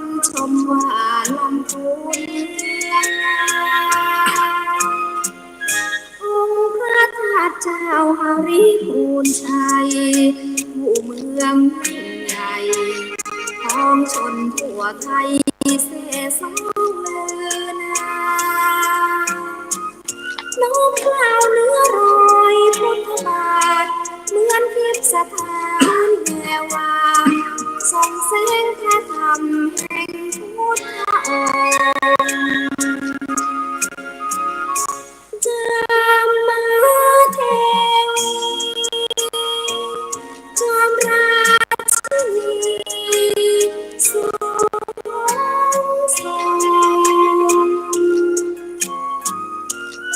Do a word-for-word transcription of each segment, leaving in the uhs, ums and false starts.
ำชมว่าลำพูนเมืองงาม องค์พระธาตุเจ้าหริภูนชัย ผู้เมืองยิ่งใหญ่ ของชนทั่วไทยเสสองลือนาม น้อมเกล้าเนื้อรอยพุทธบาท เหมือนทิพย์สถานแวววาว ส่องแสงพระธรรมแห่งพุทธองค์ จามเทวี จอมราชินี ทรงทรง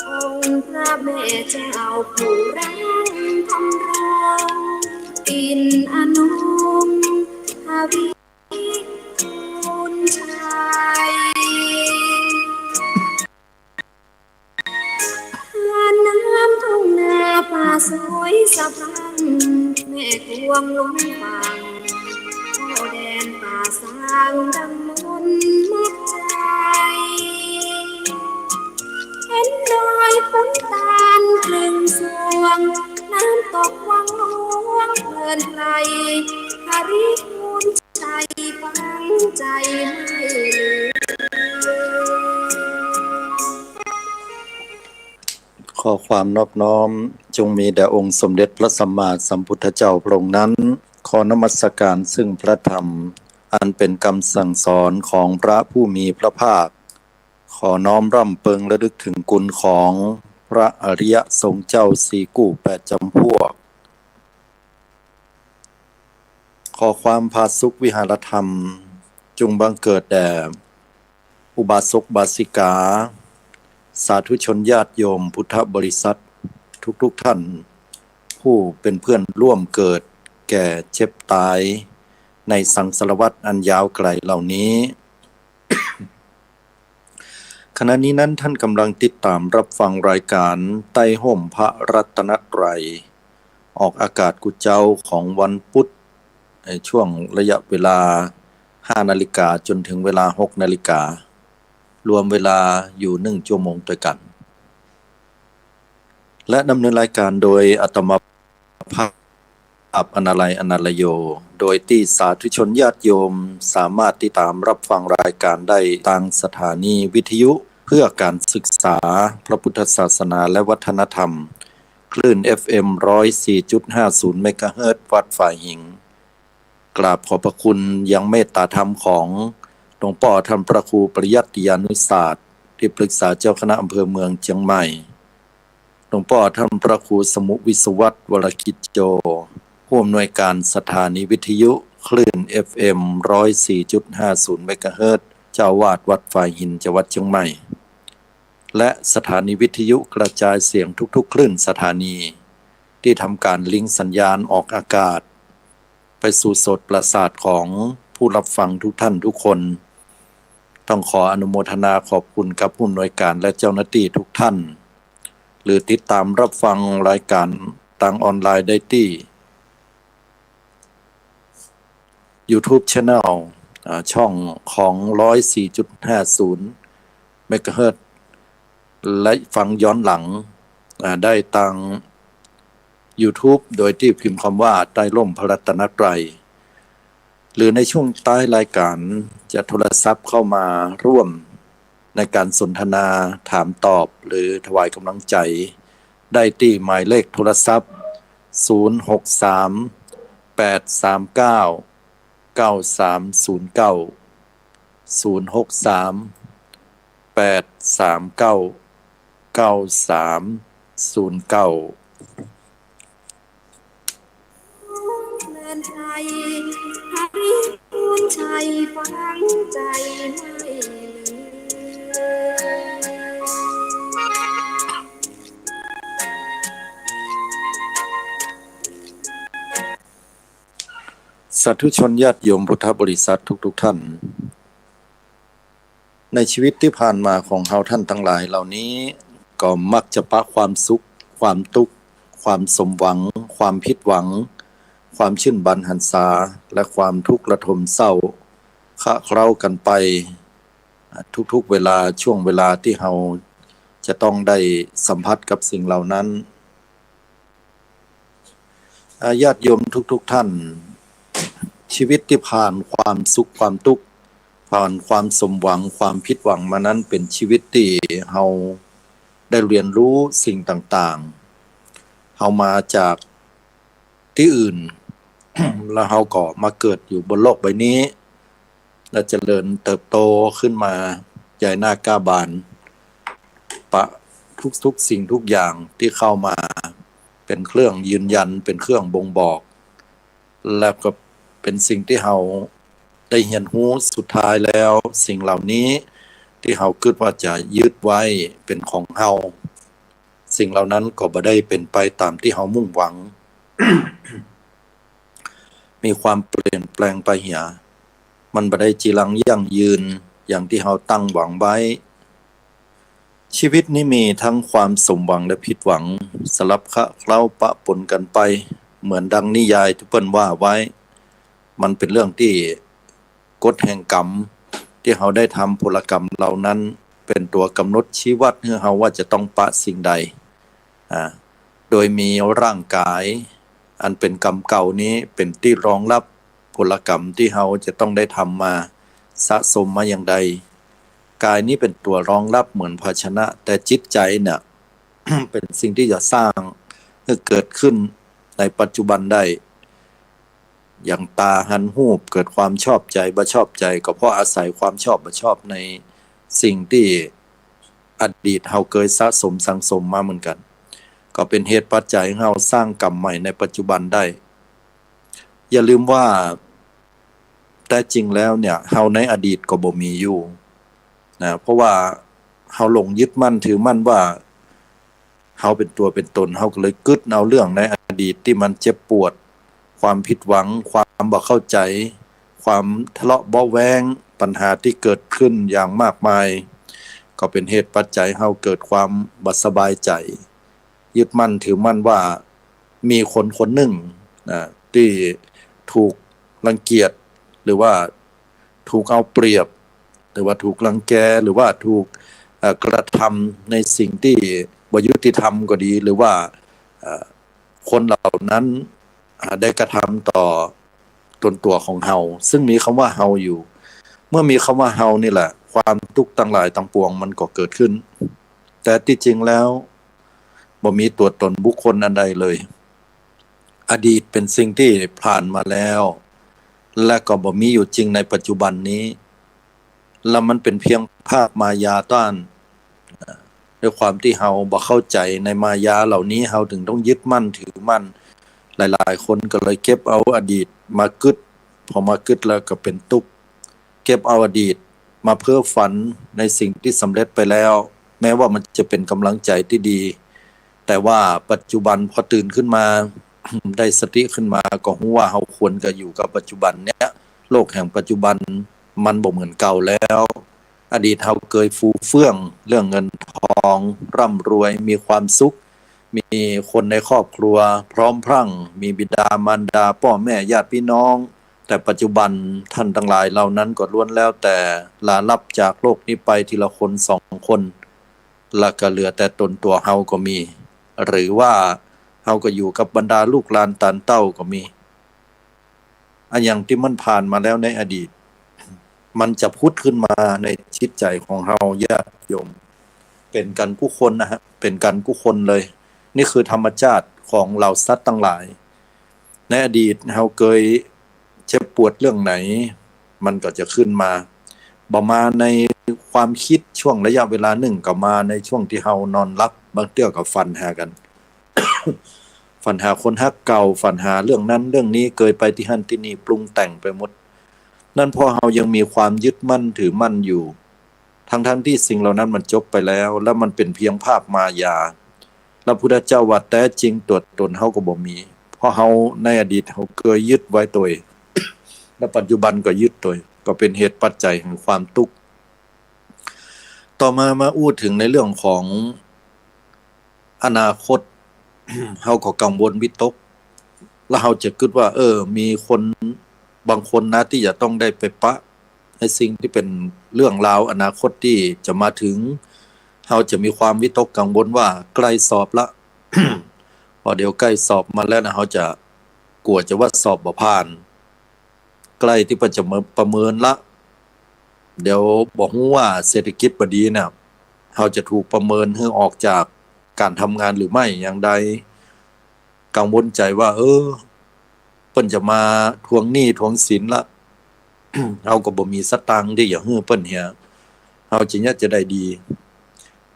องค์พระแม่เจ้าผู้รังทำรง อินทร์อนงค์หริภูนชัย น่านน้ำทุ่งนาป่าสวยสะพรั่ง แม่กวงล้นฝั่ง เข้าแดนป่าซางดังมนต์มัดใจ เห็นดอยขุนตาลครึ่งสวง น้ำตกวังหลวงเพลินไพร หริภูนชัยฝังใจไม่ลืม ขอความนอบน้อมจงมีแด่องค์สมเด็จพระสัมมาสัมพุทธเจ้าพระองค์นั้น ขอนมัสการซึ่งพระธรรม อันเป็นกำสั่งสอนของพระผู้มีพระภาค ขอน้อมรำเปิงระลึกถึงคุณของพระอริยสงฆ์เจ้าสี่กู้แปดจำพวก ขอความผาสุกวิหารธรรมจงบังเกิดแด่อุบาสกอุบาสิกา สาธุชนญาติโยมพุทธบริษัททุกๆ ท่าน ผู้เป็นเพื่อนร่วมเกิดแก่เจ็บตายในสังสารวัฏอันยาวไกลเหล่านี้ ขณะนี้นั้นท่านกำลังติดตามรับฟังรายการใต้ฮ่มพระรัตนตรัย ออกอากาศกู้เจ๊าของวันพุธ ในช่วงระยะเวลาห้านาฬิกาจนถึงเวลาหกนาฬิกา รวมเวลาอยู่หนึ่งชั่วโมงด้วยกัน และดำเนินรายการโดยอาตมาภาพ อนาลัย อนาลโย โดยตี้สาธุชนญาติโยมสามารถติดตามรับฟังรายการได้ตางสถานีวิทยุเพื่อการศึกษาพระพุทธศาสนาและวัฒนธรรม คลื่น เอฟเอ็ม ร้อยสี่จุดห้าศูนย์ เมกะเฮิรตซ์ วัดฝายหิง กราบขอบพระคุณยังเมตตาธรรมของหลวงป้อท่านพระครูปริยัติยานุศาสตร์ ที่ปรึกษาเจ้าคณะอำเภอเมืองเจียงใหม่ หลวงป้อท่านพระครูสมุห์วิศวัตร วรกิจโจ ผู้อำนวยการสถานีวิทยุคลื่น เอฟเอ็ม ร้อยสี่จุดห้าศูนย์ เมกะเฮิรตซ์ เจ้าอาวาสวัดฝายหิน จังหวัดเจียงใหม่ และสถานีวิทยุกระจายเสียงทุกๆ คลื่นสถานี ที่ทำการลิงก์สัญญาณออกอากาศ ไปสู่โสตประสาทของผู้รับฟังทุกท่านทุกคน ต้องขออนุโมทนาขอบคุณกับผู้อำนวยการและเจ้าหน้าตี้ทุกท่าน หรือติดตามรับฟังรายการตางออนไลน์ได้ตี้ YouTube Channel อ่า ช่องของ ร้อยสี่จุดห้าศูนย์ เมกะเฮิรตซ์ และฟังย้อนหลัง อ่า ได้ตาง YouTube โดยตี้พิมพ์คำว่าใต้ฮ่มพระรัตนตรัย หรือในช่วงท้ายรายการจะโทรศัพท์เข้ามาร่วมในการสนทนาถามตอบหรือถวายกำลังใจ ได้ตี้หมายเลขโทรศัพท์ ศูนย์หกสาม แปดสามเก้า เก้าสามศูนย์เก้า ศูนย์หกสาม แปดสามเก้า เก้าสามศูนย์เก้า เนินไทย หริภูนชัยฝังใจไม่ลืม สาธุชนญาติโยมพุทธบริษัททุกๆ ท่าน ในชีวิตตี้ผ่านมาของเฮาท่านตังหลายเหล่านี้ ก็มักจะปะความสุข ความตุ๊กข์ ความสมหวัง ความผิดหวัง ความชื่นบานหันษา และความทุกข์ระทมเศร้า คะเคล้ากั๋นไป อ่า ทุกๆ เวลา ช่วงเวลาตี้เฮาจะต้องได้สัมผัสกับสิ่งเหล่านั้น อ่า ญาติโยมทุกๆ ท่าน ชีวิตตี้ผ่านความสุขความตุ๊กข์ ผ่านความสมหวังความผิดหวังมานั้น เป๋นชีวิตตี้เฮาได้เฮียนฮู้สิ่งต่างๆ เฮามาจากตี้อื่น แล้วเฮาก็มาเกิดอยู่บนโลกใบนี้ และเจริญเติบโตขึ้นมาใหญ่หน้าก้าบาน ปะทุกๆ สิ่งทุกอย่างตี้เข้ามาเป๋นเครื่องยืนยัน เป๋นเครื่องบ่งบอก และก็เป๋นสิ่งตี้เฮาได้เฮียนฮู้ สุดท้ายแล้วสิ่งเหล่านี้ตี้เฮากึ๊ดว่าจะยึดไว้เป๋นของเฮา สิ่งเหล่านั้นก็บ่ได้เป๋นไปต๋ามตี้เฮามุ่งหวัง มีความเปลี่ยนแปลงไปเหีย มันบ่ได้จีรังยั่งยืนอย่างตี้เฮาตั้งหวังไว้ ชีวิตนี้มีทั้งความสมหวังและผิดหวัง สลับคะเคล้าปะปนกั๋นไป เหมือนดังนิยายตี้เปิ้นว่าไว้ มันเป๋นเรื่องตี้กฎแห่งกรรม ตี้เฮาได้ทำผลกรรมเหล่านั้น เป๋นตั๋วกำหนดชี้วัดหื้อเฮาว่าจะต้องปะสิ่งใด อ่า โดยมีร่างก๋าย อันเป๋นกรรมเก่านี้เป๋นตี้รองรับผลกรรมตี้เฮาจะต้องได้ทำมา สะสมมาอย่างใด ก๋ายนี้เป๋นตั๋วรองรับเหมือนภาชนะ แต่จิตใจ๋เนี่ย เป๋นสิ่งตี้จะสร้างหื้อเกิดขึ้นในปัจจุบันได้ อย่างต๋าหันฮูป เกิดความชอบใจ๋บ่ชอบใจ๋ ก็เพราะอาศัยความชอบบ่ชอบในสิ่งตี้อดีตเฮาเกยสะสมสั่งสมมาเหมือนกั๋น ก็เป๋นเหตุปัจจัยหื้อเฮาสร้างกรรมใหม่ในปัจจุบันได้ อย่าลืมว่า แต๊จริงแล้วเนี่ย เฮาในอดีตก็บ่มีอยู่นะ เพราะว่าเฮาหลงยึดมั่นถือมั่นว่า เฮาเป๋นตั๋วเป๋นต๋น เฮาก็เลยกึ๊ดเอาเรื่องในอดีตตี้มันเจ็บปวด ความผิดหวัง ความบ่เข้าใจ๋ ความทะเลาะเบาะแว้ง ปัญหาตี้เกิดขึ้นอย่างมากมาย ก็เป๋นเหตุปัจจัยเฮาเกิดความบ่สบายใจ๋ ยึดมั่นถือมั่นว่ามีคนคนนึ่งนะ ตี้ถูกรังเกียจ หรือว่าถูกเอาเปรียบ หรือว่าถูกรังแก หรือว่าถูก เอ่อ กระทำในสิ่งตี้บ่ยุติธรรมก็ดี หรือว่า เอ่อ คนเหล่านั้น อ่า ได้กระทำต่อตนตั๋วของเฮา ซึ่งมีกำว่าเฮาอยู่ เมื่อมีกำว่าเฮานี่แหละ ความตุ๊กข์ตังหลายตังปวงมันก็เกิดขึ้น แต่ตี้จริงแล้ว บ่มีตั๋วต๋นบุคคลอันใดเลย อดีตเป๋นสิ่งตี้ผ่านมาแล้ว และก็บ่มีอยู่จริงในปัจจุบันนี้ แล้วมันเป๋นเพียงภาพมายาต้าน ด้วยความตี้เฮาบ่เข้าใจ๋ในมายาเหล่านี้ เฮาถึงต้องยึดมั่นถือมั่น หลายๆ คนก็เลยเก็บเอาอดีตมากึ๊ด พอมากึ๊ดแล้วก็เป๋นตุ๊กข์ เก็บเอาอดีตมาเพ้อฝันในสิ่งตี้สำเร็จไปแล้ว แม้ว่ามันจะเป๋นกำลังใจ๋ตี้ดี แต่ว่าปัจจุบันพอตื่นขึ้นมา ได้สติขึ้นมา ก็ฮู้ว่าเฮาควรจะอยู่กับปัจจุบันเนี่ย โลกแห่งปัจจุบันมันบ่เหมือนเก่าแล้ว อดีตเฮาเกยฟูเฟื่องเรื่องเงินทอง ร่ำรวย มีความสุข มีคนในครอบครัวพร้อมพรั่ง มีบิดามารดา ป้อแม่ ญาติพี่น้อง แต่ปัจจุบันท่านตังหลายเหล่านั้นก็ล้วนแล้วแต่ลาลับจากโลกนี้ไปทีละคนสองคน และก็เหลือแต่ตนตั๋วเฮาก็มี หรือว่าเฮาก็อยู่กับบรรดาลูกหลานตานเต้าก็มี อะหยังตี้มันผ่านมาแล้วในอดีต มันจะผุดขึ้นมาในจิตใจ๋ของเฮาญาติโยม เป๋นกั๋นกู้คนนะฮะ เป๋นกั๋นกู้คนเลย นี่คือธรรมชาติของเหล่าสัตว์ตังหลาย ในอดีตเฮาเกยเจ็บปวดเรื่องไหน มันก็จะขึ้นมา บ่มาในความกึ๊ดช่วงระยะเวลานึ่ง ก็มาในช่วงตี้เฮานอนหลับ บางเตื้อก็ฝันหากั๋น ฝันหาคนฮักเก่า ฝันหาเรื่องนั้นเรื่องนี้ เกยไปตี้หั้นตี้นี่ ปรุงแต่งไปหมด นั้นเพราะเฮายังมีความยึดมั่นถือมั่นอยู่ ทั้งๆ ตี้สิ่งเหล่านั้นมันจบไปแล้ว แล้วมันเป๋นเพียงภาพมายา แล้วพุทธเจ้าว่าแต๊จริงตั๋วต๋นเฮาก็บ่มี เพราะเฮาในอดีตเฮาเกยยึดไว้ตวย และปัจจุบันก็ยึดตวย ก็เป๋นเหตุปัจจัยแห่งความตุ๊กข์ ต่อมามาอู้เถิงในเรื่องของ อนาคต เฮาก็กังวลวิตก แล้วเฮาจะกึ๊ดว่า เออ มีคนบางคนนะตี้จะต้องได้ไปปะ ในสิ่งตี้เป๋นเรื่องราวอนาคตตี้จะมาเถิง เฮาจะมีความวิตกกังวลว่าใก้สอบละ พอเดี๋ยวใก้สอบมาแล้วนะ เฮาจะกั๋วจะว่าสอบบ่ผ่าน ใก้ตี้เปิ้นจะมาประเมินละ เดี๋ยวบ่ฮู้ว่าเศรษฐกิจบ่ดีเนี่ย เฮาจะถูกประเมินหื้อออกจากก๋านทำงานหรือไม่อย่างใด กังวลใจ๋ว่า เออ เปิ้นจะมาทวงหนี้ทวงสินละ เฮาก็บ่มีสตางค์ตี้จะหื้อเปิ้นเหีย เฮาจะเยียะจะใดดี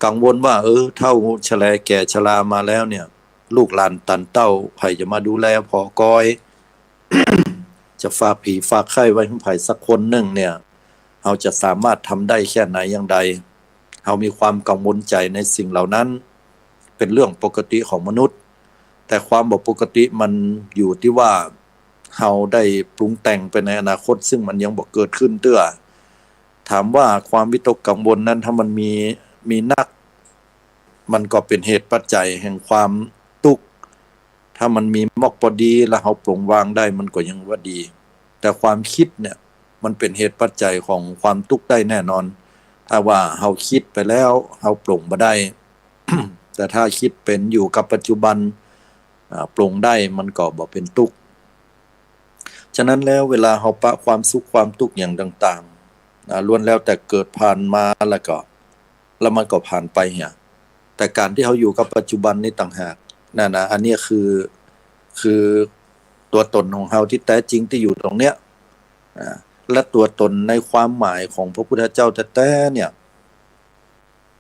กังวลว่า เออ เฒ่าชะแลแก่ชรามาแล้วเนี่ย ลูกหลานตันเต้าใผจะมาดูแลผ่อก้อย จะฝากผีฝากไข้ไว้หื้อใผสักคนนึ่งเนี่ย เฮาจะสามารถทำได้แค่ไหนอย่างใด เฮามีความกังวลใจ๋ในสิ่งเหล่านั้น เป๋นเรื่องปกติของมนุษย์ แต่ความบ่ปกติมันอยู่ตี้ว่าเฮาได้ปรุงแต่งไปในอนาคต ซึ่งมันยังบ่เกิดขึ้นเตื้อ ถามว่าความวิตกกังวลนั้น ถ้ามันมี มีนัก มันก็เป๋นเหตุปัจจัยแห่งความตุ๊กข์ ถ้ามันมีมอกปอดีแล้วเฮาปลงวางได้ มันก็ยังว่าดี แต่ความกึ๊ดเนี่ย มันเป๋นเหตุปัจจัยของความตุ๊กข์ได้แน่นอน ถ้าว่าเฮากึ๊ดไปแล้ว เฮาปลงบ่ได้ แต่ถ้ากึ๊ดเป๋นอยู่กับปัจจุบัน อ่า ปลงได้ มันก็บ่เป๋นตุ๊กข์ ฉะนั้นแล้วเวลาเฮาปะความสุขความตุ๊กข์อย่างต่างๆ อ่า ล้วนแล้วแต่เกิดผ่านมาแล้วก็ แล้วมันก็ผ่านไปเหีย แต่ก๋านตี้เฮาอยู่กับปัจจุบันนี้ต่างหาก นั่นนะ อันนี้คือ คือตั๋วต๋นของเฮาตี้แต๊จริงตี้อยู่ตรงเนี้ย อ่า และตั๋วต๋นในความหมายของพระพุทธเจ้าแต๊ๆ เนี่ย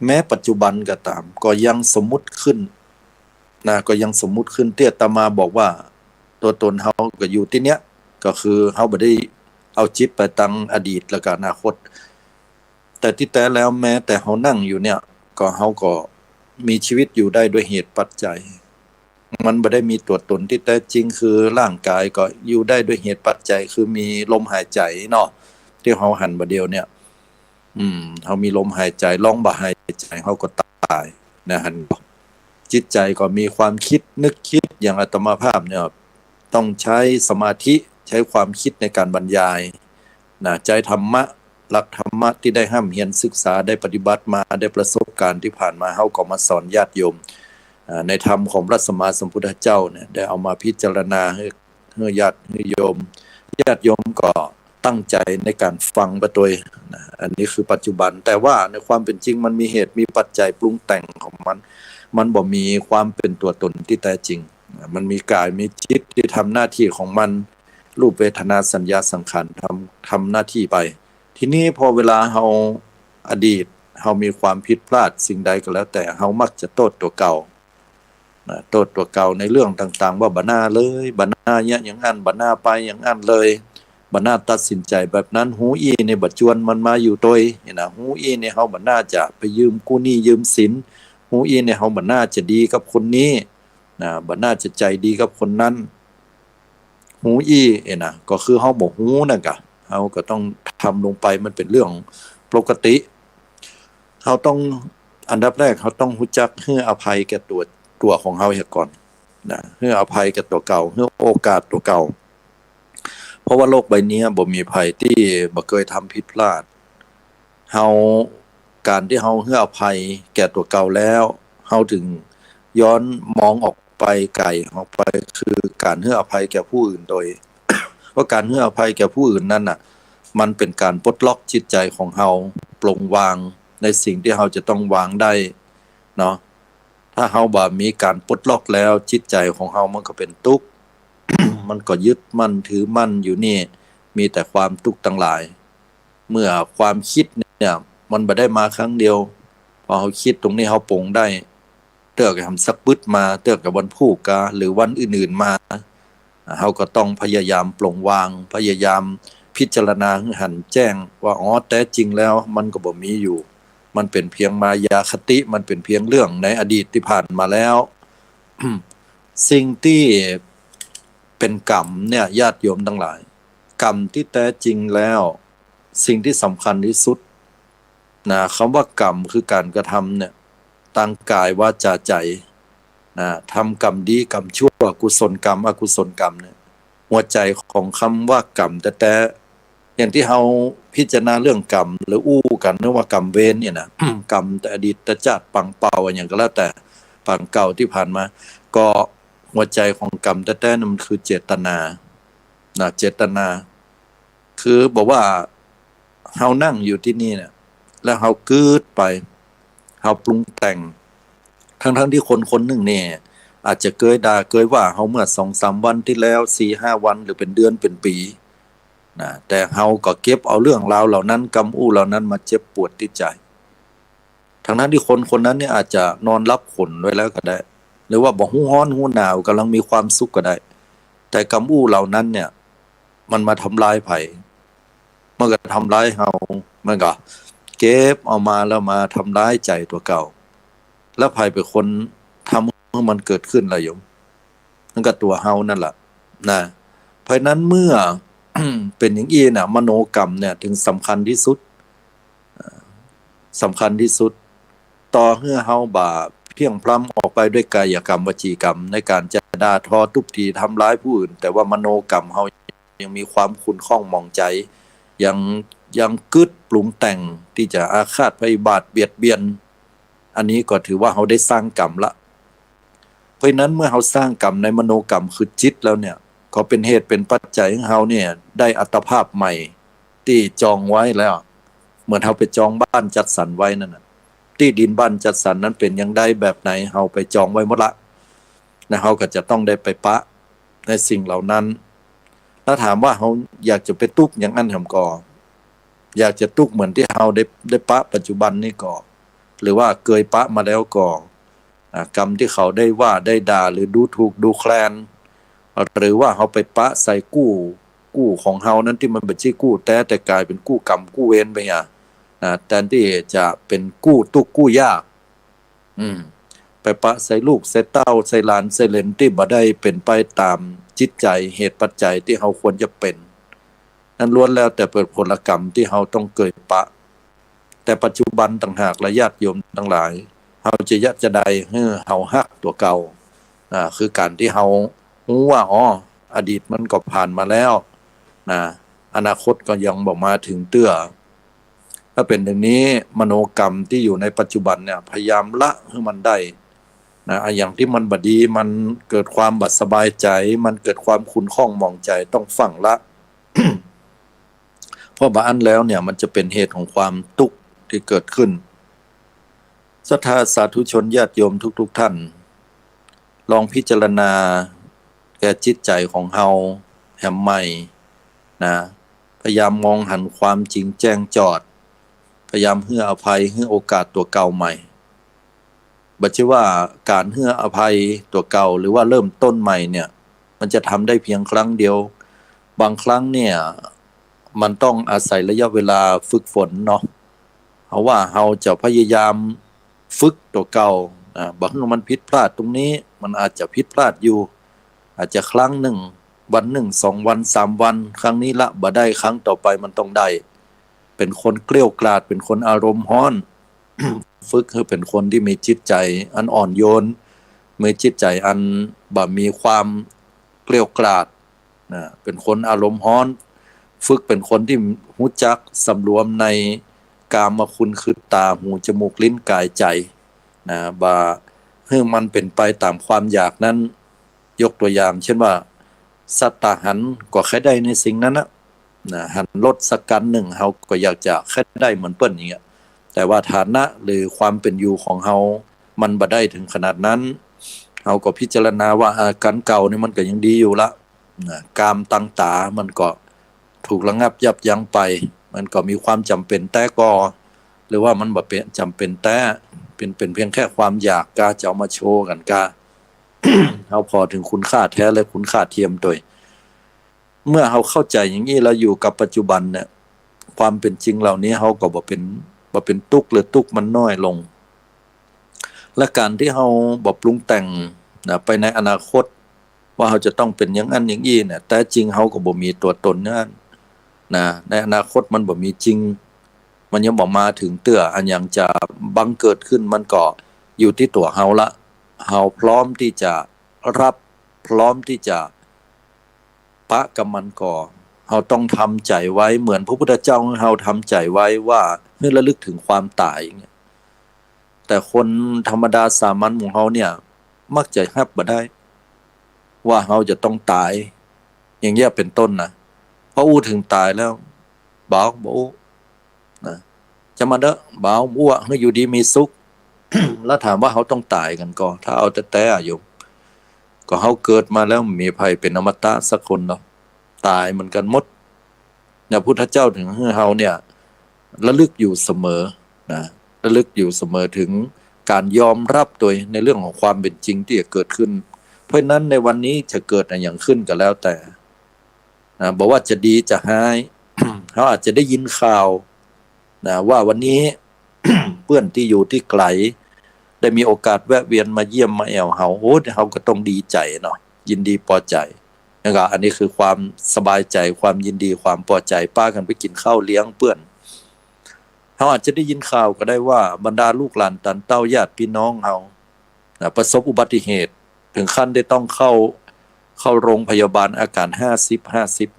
แม้ปัจจุบันก็ต๋าม ก็ยังสมมุติขึ้น นะ ก็ยังสมมุติขึ้น ตี้อาตมาบอกว่าตั๋วต๋นเฮาก็อยู่ตี้เนี้ย ก็คือเฮาบ่ได้เอาจิตไปตังอดีตแล้วก็อนาคต แต่ตี้แต๊แล้วแม้แต่เฮานั่งอยู่เนี่ย ก็เฮาก็มีชีวิตอยู่ได้ด้วยเหตุปัจจัย มันบ่ได้มีตั๋วต๋นตี้แต๊จริง คือร่างก๋ายก็อยู่ได้ด้วยเหตุปัจจัย คือมีลมหายใจ๋เนาะ ตี้เฮาหันบ่าเดี่ยวเนี่ย อืม เฮามีลมหายใจ๋ ลองบ่หายใจ๋ เฮาก็ต๋าย นะ หันบ่ จิตใจ๋ก็มีความกึ๊ดนึกกึ๊ด อย่างอาตมาภาพเนี่ย ต้องใจ๊สมาธิ ใจ๊ความกึ๊ดในก๋านบรรยาย นะ ใจ๊ธรรมะ หลักธรรมะตี้ได้ฮ่ำเฮียนศึกษา ได้ปฏิบัติมา ได้ประสบก๋ารณ์ตี้ผ่านมา เฮาก็มาสอนญาติโยม อ่า ในธรรมของพระสัมมาสัมพุทธเจ้าเนี่ย ได้เอามาพิจารณาหื้อ หื้อญาติ หื้อโยม ญาติโยมก็ตั้งใจ๋ในก๋านฟังไปตวย นะ อันนี้คือปัจจุบัน แต่ว่าในความเป๋นจริงมันมีเหตุมีปัจจัยปรุงแต่งของมัน มันบ่มีความเป๋นตั๋วต๋นตี้แต๊จริง นะ มันมีก๋ายมีจิตตี้ทำหน้าตี้ของมัน รูปเวทนาสัญญาสังขารทำ ทำหน้าตี้ไป ทีนี้พอเวลาเฮา อดีตเฮามีความผิดพลาดสิ่งใดก็แล้วแต่ เฮามักจะโต้ษตั๋วเก่า นะ โต้ษตั๋วเก่าในเรื่องต่างๆ ว่าบ่น่าเลย บ่น่าเยียะอย่างอั้น บ่น่าไปอย่างอั้นเลย บ่น่าตัดสินใจ๋แบบนั้น ฮู้อี้นี่บ่จวนมันมาอยู่ตวย นี่นะ ฮู้อี้นี่เฮาบ่น่าจะไปยืมกู้หนี้ยืมสิน ฮู้อี้นี่เฮาบ่น่าจะดีกับคนนี้ นะ บ่น่าจะใจ๋ดีกับคนนั้น ฮู้อี้เอ๋นะ ก็คือเฮาบ่ฮู้นั่นกะ เฮาก็ต้องทำลงไป มันเป๋นเรื่องปกติ เฮาต้อง อันดับแรกเฮาต้องฮู้จักหื้ออภัยแก่ตั๋ว ตั๋วของเฮาเหียก่อน นะ หื้ออภัยแก่ตั๋วเก่า หื้อโอกาสตั๋วเก่า เพราะว่าโลกใบนี้บ่มีใผตี้บ่เกยทำผิดพลาด เฮา ก๋านตี้เฮาหื้ออภัยแก่ตั๋วเก่าแล้ว เฮาเถิงย้อนมองออกไปไก๋ออกไป คือก๋านหื้ออภัยแก่ผู้อื่นตวย เพราะก๋านหื้ออภัยแก่ผู้อื่นนั้นน่ะ มันเป๋นก๋านปลดล็อกจิตใจ๋ของเฮา ปลงวางในสิ่งตี้เฮาจะต้องวางได้เนาะ ถ้าเฮาบ่มีก๋านปลดล็อกแล้ว จิตใจ๋ของเฮามันก็เป๋นตุ๊กข์ มันก็ยึดมั่นถือมั่นอยู่นี่ มีแต่ความตุ๊กข์ตังหลาย เมื่อความกึ๊ดเนี่ย มันบ่ได้มาครั้งเดียว พอเฮากึ๊ดตรงนี้เฮาปลงได้ เตื้อก็หำสักปึ๊ดมา เตื้อก็วันพูกกา หรือวันอื่นๆ มา เฮาก็ต้องพยายามปลงวาง พยายามพิจารณาหื้อหันแจ้งว่า อ๋อ แต๊จริงแล้วมันก็บ่มีอยู่ มันเป๋นเพียงมายาคติ มันเป๋นเพียงเรื่องในอดีตตี้ผ่านมาแล้ว สิ่งตี้เป๋นกรรมเนี่ย ญาติโยมตังหลาย กรรมตี้แต๊จริงแล้ว สิ่งตี้สำคัญตี้สุดนะ กำว่ากรรมคือก๋านกระทำเนี่ย ตางก๋ายวาจ๋าใจ๋นะ ทำกรรมดีกรรมชั่ว กุศลกรรมอกุศลกรรมเนี่ย หัวใจ๋ของกำว่ากรรมแต๊ๆ อย่างตี้เฮาพิจารณาเรื่องกรรม หรืออู้กั๋นเรียกว่ากรรมเวรเนี่ยนะ กรรมแต่อดีตจาติปังเก่าอะหยังก็แล้วแต่ ปังเก่าตี้ผ่านมา ก็หัวใจ๋ของกรรมแต๊ๆ เนี่ยมันคือเจตนา นะ เจตนา คือบอกว่าเฮานั่งอยู่ตี้นี่เนี่ย แล้วเฮากึ๊ดไป เฮาปรุงแต่ง ทั้งๆ ตี้คนคนนึ่งเนี่ย อาจจะเกยด่าเกยว่าเฮาเมื่อสองสามวันตี้แล้ว สี่ห้าวัน หรือเป๋นเดือนเป๋นปี๋ นะ แต่เฮาก็เก็บเอาเรื่องราวเหล่านั้น กำอู้เหล่านั้นมาเจ็บปวดตี้ใจ๋ ทั้งๆ ตี้คนคนนั้นเนี่ยอาจจะนอนหลับขนไว้แล้วก็ได้ หรือว่าบ่ฮู้ฮ้อนฮู้หนาว ก๋ำลังมีความสุขก็ได้ แต่กำอู้เหล่านั้นเนี่ย มันมาทำลายใผ มันก็ทำลายเฮา มันก็เก็บเอามาแล้วมาทำลายใจ๋ตั๋วเก่า แล้วใผเป๋นคนทำหื้อมันเกิดขึ้นล่ะโยม มันก็ตั๋วเฮานั่นแหละนะ เพราะฉะนั้นเมื่อ เป๋นอย่างอี้น่ะ มโนกรรมเนี่ยถึงสำคัญตี้สุด สำคัญตี้สุด ต่อหื้อเฮาบ่าเพลี้ยงพล้ำออกไปด้วยกายกรรม วจีกรรม ในก๋านจะด่าทอทุบตีทำร้ายผู้อื่น แต่ว่ามโนกรรมเฮายังมีความขุ่นข้องหมองใจ๋ ยัง ยังกึ๊ดปรุงแต่งตี้จะอาฆาตพยาบาทเบียดเบียน อันนี้ก็ถือว่าเฮาได้สร้างกรรมละ เพราะฉะนั้นเมื่อเฮาสร้างกรรมในมโนกรรมคือจิตแล้วเนี่ย ก็เป๋นเหตุเป๋นปัจจัยหื้อเฮาเนี่ยได้อัตภาพใหม่ ตี้จองไว้แล้ว เหมือนเฮาไปจองบ้านจัดสรรไว้นั่นน่ะ ตี้ดินบ้านจัดสรรนั้นเป๋นอย่างใดแบบไหน เฮาไปจองไว้หมดละ นะ เฮาก็จะต้องได้ไปปะในสิ่งเหล่านั้น แล้วถามว่าเฮาอยากจะไปตุ๊กอย่างอั้นแหมก่อ อยากจะตุ๊กเหมือนตี้เฮาได้ ได้ปะปัจจุบันนี่ก่อ หรือว่าเกยปะมาแล้วก่อ อ่า กรรมตี้เขาได้ว่าได้ด่าหรือดูถูกดูแคลน หรือว่าเฮาไปปะใส่กู้ กู้ของเฮานั้นตี้มันบ่ใจ้กู้แต๊ แต่ก๋ายเป๋นกู้กรรมกู้เวรไปอ่ะ อ่า แตนตี้จะเป๋นกู้ตุ๊กข์กู้ยาก อืม ไปปะใส่ลูกใส่เต้าใส่หลานใส่เหลนตี้บ่ได้เป๋นไปต๋ามจิตใจ๋เหตุปัจจัยตี้เฮาควรจะเป๋น นั้นล้วนแล้วแต่เป๋นผลกรรมตี้เฮาต้องเกยปะ แต่ปัจจุบันต่างหากละญาติโยมตังหลาย เฮาจะเยียะจาใดหื้อเฮาฮักตั๋วเก่า อ่า คือก๋านตี้เฮาฮู้ว่า อ๋อ อดีตมันก็ผ่านมาแล้ว นะ อนาคตก็ยังบ่มาเถิงเตื้อ ถ้าเป๋นอย่างนี้ มโนกรรมตี้อยู่ในปัจจุบันเนี่ย พยายามละหื้อมันได้ นะ อะหยังตี้มันบ่ดี มันเกิดความบ่สบายใจ๋ มันเกิดความขุ่นข้องหมองใจ๋ ต้องฟั่งละ เพราะบ่อั้นแล้วเนี่ย มันจะเป๋นเหตุของความตุ๊กข์ตี้เกิดขึ้น ศรัทธาสาธุชนญาติโยมทุกๆ ท่าน ลองพิจารณาแก่จิตใจ๋ของเฮาแหมใหม่ นะ พยายามมองหันความจริงแจ้งจอด พยายามหื้ออภัย หื้อโอกาสตั๋วเก่าใหม่ บ่ใจ้ว่าก๋านหื้ออภัยตั๋วเก่า หรือว่าเริ่มต้นใหม่เนี่ย มันจะทำได้เพียงครั้งเดียว บางครั้งเนี่ย มันต้องอาศัยระยะเวลาฝึกฝนเนาะ เฮาว่าเฮาจะพยายามฝึกตั๋วเก่า อ่า บ่หื้อมันผิดพลาดตรงนี้ มันอาจจะผิดพลาดอยู่ อาจจะครั้งนึ่ง วันนึ่ง สองวัน สามวัน ครั้งนี้ละบ่ได้ ครั้งต่อไปมันต้องได้ เป๋นคนเกลี้ยวกล่อด เป๋นคนอารมณ์ฮ้อน ฝึกหื้อเป๋นคนตี้มีจิตใจ๋อันอ่อนโยน มีจิตใจ๋อันบ่มีความเกลี้ยวกล่อด นะ เป๋นคนอารมณ์ฮ้อน ฝึกเป๋นคนตี้ฮู้จักสำรวมในกามคุณคือต๋า หู จมูก ลิ้น ก๋าย ใจ๋ นะ บ่หื้อมันเป๋นไปต๋ามความอยากนั้น ยกตั๋วอย่างเช่นว่า สัตว์ตาหันก็ใค่ได้ในสิ่งนั้นนะ นะ หันรถสักคันนึ่ง เฮาก็อยากจะใค่ได้เหมือนเปิ้นอย่างเงี้ย แต่ว่าฐานะหรือความเป๋นอยู่ของเฮา มันบ่ได้เถิงขนาดนั้น เฮาก็พิจารณาว่า อ่า คันเก่านี่มันก็ยังดีอยู่ละ นะ กามตังต๋ามันก็ถูกระงับยับยั้งไป มันก็มีความจ๋ำเป๋นแต๊ก่อ หรือว่ามันบ่เป๋น จ๋ำเป๋นแต๊ เป๋น เป๋นเพียงแค่ความอยากกา จะเอามาโชว์กั๋นกา เฮาผ่อเถิงคุณค่าแท้และคุณค่าเทียมตวย เมื่อเฮาเข้าใจ๋อย่างอี้แล้วอยู่กับปัจจุบันเนี่ย ความเป๋นจริงเหล่านี้เฮาก็บ่เป๋น บ่เป๋นตุ๊กข์ หรือตุ๊กข์มันน้อยลง และก๋านตี้เฮาบ่ปรุงแต่ง นะ ไปในอนาคต ว่าเฮาจะต้องเป๋นอย่างอั้นอย่างอี้เนี่ย แต๊จริงเฮาก็บ่มีตั๋วตนอย่างอั้น นะ ในอนาคตมันบ่มีจริง มันยังบ่มาเถิงเตื้อ อันหยังจะบังเกิดขึ้นมันก็อยู่ตี้ตั๋วเฮาละ เฮาพร้อมตี้จะรับ พร้อมตี้จะปะกับมันก่อ เฮาต้องทำใจ๋ไว้ เหมือนพระพุทธเจ้าหื้อเฮาทำใจ๋ไว้ว่าหื้อระลึกเถิงความต๋ายอย่างเงี้ย แต่คนธรรมดาสามัญหมู่เฮาเนี่ย มักจะฮับบ่ได้ ว่าเฮาจะต้องต๋าย อย่างเงี้ยเป๋นต้นนะ พออู้เถิงต๋ายแล้ว บ่าว บ่อู้ นะ จะมาเต๊อะ บ่าว บ่อู้อะ หื้ออยู่ดีมีสุข แล้วถามว่าเฮาต้องต๋ายกั๋นก่อ ถ้าเอาแต๊ๆ อะโยม ก็เฮาเกิดมาแล้ว บ่มีใผเป๋นอมตะสักคนเนาะ ต๋ายเหมือนกั๋นหมด เนี่ย พุทธเจ้าเถิงหื้อเฮาเนี่ย ระลึกอยู่เสมอนะ ระลึกอยู่เสมอเถิงก๋านยอมฮับโตยในเรื่องของความเป๋นจริงตี้จะเกิดขึ้น เพราะฉะนั้นในวันนี้จะเกิดอะหยังขึ้นก็แล้วแต่นะ บ่ว่าจะดีจะฮ้าย เฮาอาจจะได้ยินข่าวนะ ว่าวันนี้ เปื้อนตี้อยู่ตี้ไก๋ ได้มีโอกาสแวะเวียนมาเยี่ยมมาแอ่วเฮา โอ้ เฮาก็ต้องดีใจ๋เนาะ ยินดีปอใจ๋ แล้วก็อันนี้คือความสบายใจ๋ ความยินดี ความปอใจ๋ ปากั๋นไปกิ๋นข้าวเลี้ยงเปื้อน เฮาอาจจะได้ยินข่าวก็ได้ว่าบรรดาลูกหลานต๋านเต้าญาติพี่น้องเฮานะ ประสบอุบัติเหตุ เถิงขั้นได้ต้องเข้า เข้าโรงพยาบาลอาก๋านห้าสิบ ห้าสิบ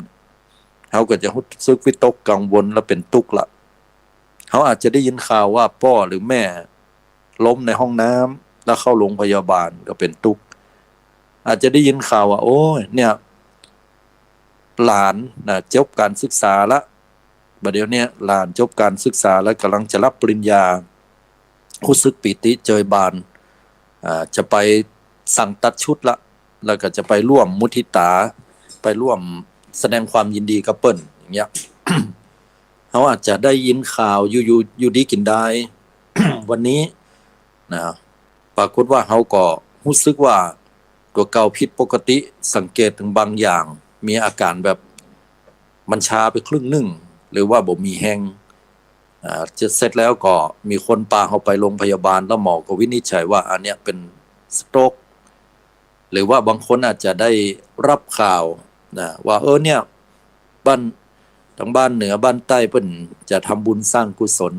เฮาก็จะฮู้สึกวิตกกังวลและเป๋นตุ๊กข์ละ เฮาอาจจะได้ยินข่าวว่าป้อหรือแม่ล้มในห้องน้ำ แล้วเข้าโรงพยาบาลก็เป๋นตุ๊กข์ อาจจะได้ยินข่าวว่า โอ้ย เนี่ย หลานนะ จบก๋านศึกษาละ บ่าเดี่ยวเนี้ยหลานจบก๋านศึกษาแล้ว ก่ำลังจะฮับปริญญา ฮู้สึกปีติเจิยบาน อ่า จะไปสั่งตัดชุดละ แล้วก็จะไปร่วมมุทิตา ไปร่วมแสดงความยินดีกับเปิ้น อย่างเงี้ย เฮาอาจจะได้ยินข่าวอยู่ อยู่ อยู่ดีกิ๋นดาย วันนี้นะ ปรากฏว่าเฮาก็ฮู้สึกว่าตั๋วเก่าผิดปกติ สังเกตเถิงบางอย่าง มีอาก๋านแบบมันชาไปครึ่งนึ่ง หรือว่าบ่มีแฮง อ่า จะเสร็จแล้วก็มีคนปาเฮาไปโรงพยาบาล แล้วหมอก็วินิจฉัยว่าอันเนี้ยเป๋นสโตรก หรือว่าบางคนอาจจะได้ฮับข่าวนะ ว่า เออ เนี่ย บ้าน ตางบ้านเหนือบ้านใต้เปิ้นจะทำบุญสร้างกุศล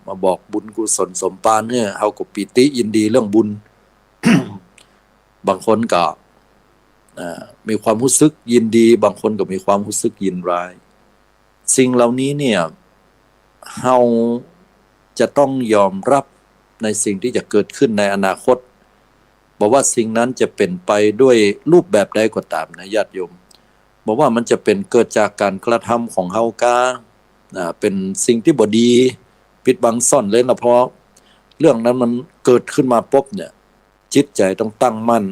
มาบอกบุญกุศลสมภารเนี่ย เฮาก็ปีติยินดีเรื่องบุญ บางคนก็ อ่า มีความฮู้สึกยินดี บางคนก็มีความฮู้สึกยินร้าย สิ่งเหล่านี้เนี่ย เฮาจะต้องยอมฮับในสิ่งตี้จะเกิดขึ้นในอนาคต บ่ว่าสิ่งนั้นจะเป๋นไปด้วยรูปแบบใดก็ต๋ามนะญาติโยม บ่ว่ามันจะเป๋นเกิดจากก๋านกระทำของเฮาก้า อ่า เป๋นสิ่งตี้บ่ดี ปิดบังซ่อนเร้น แล้วพอเรื่องนั้นมันเกิดขึ้นมาปุ๊บเนี่ย จิตใจ๋ต้องตั้งมั่น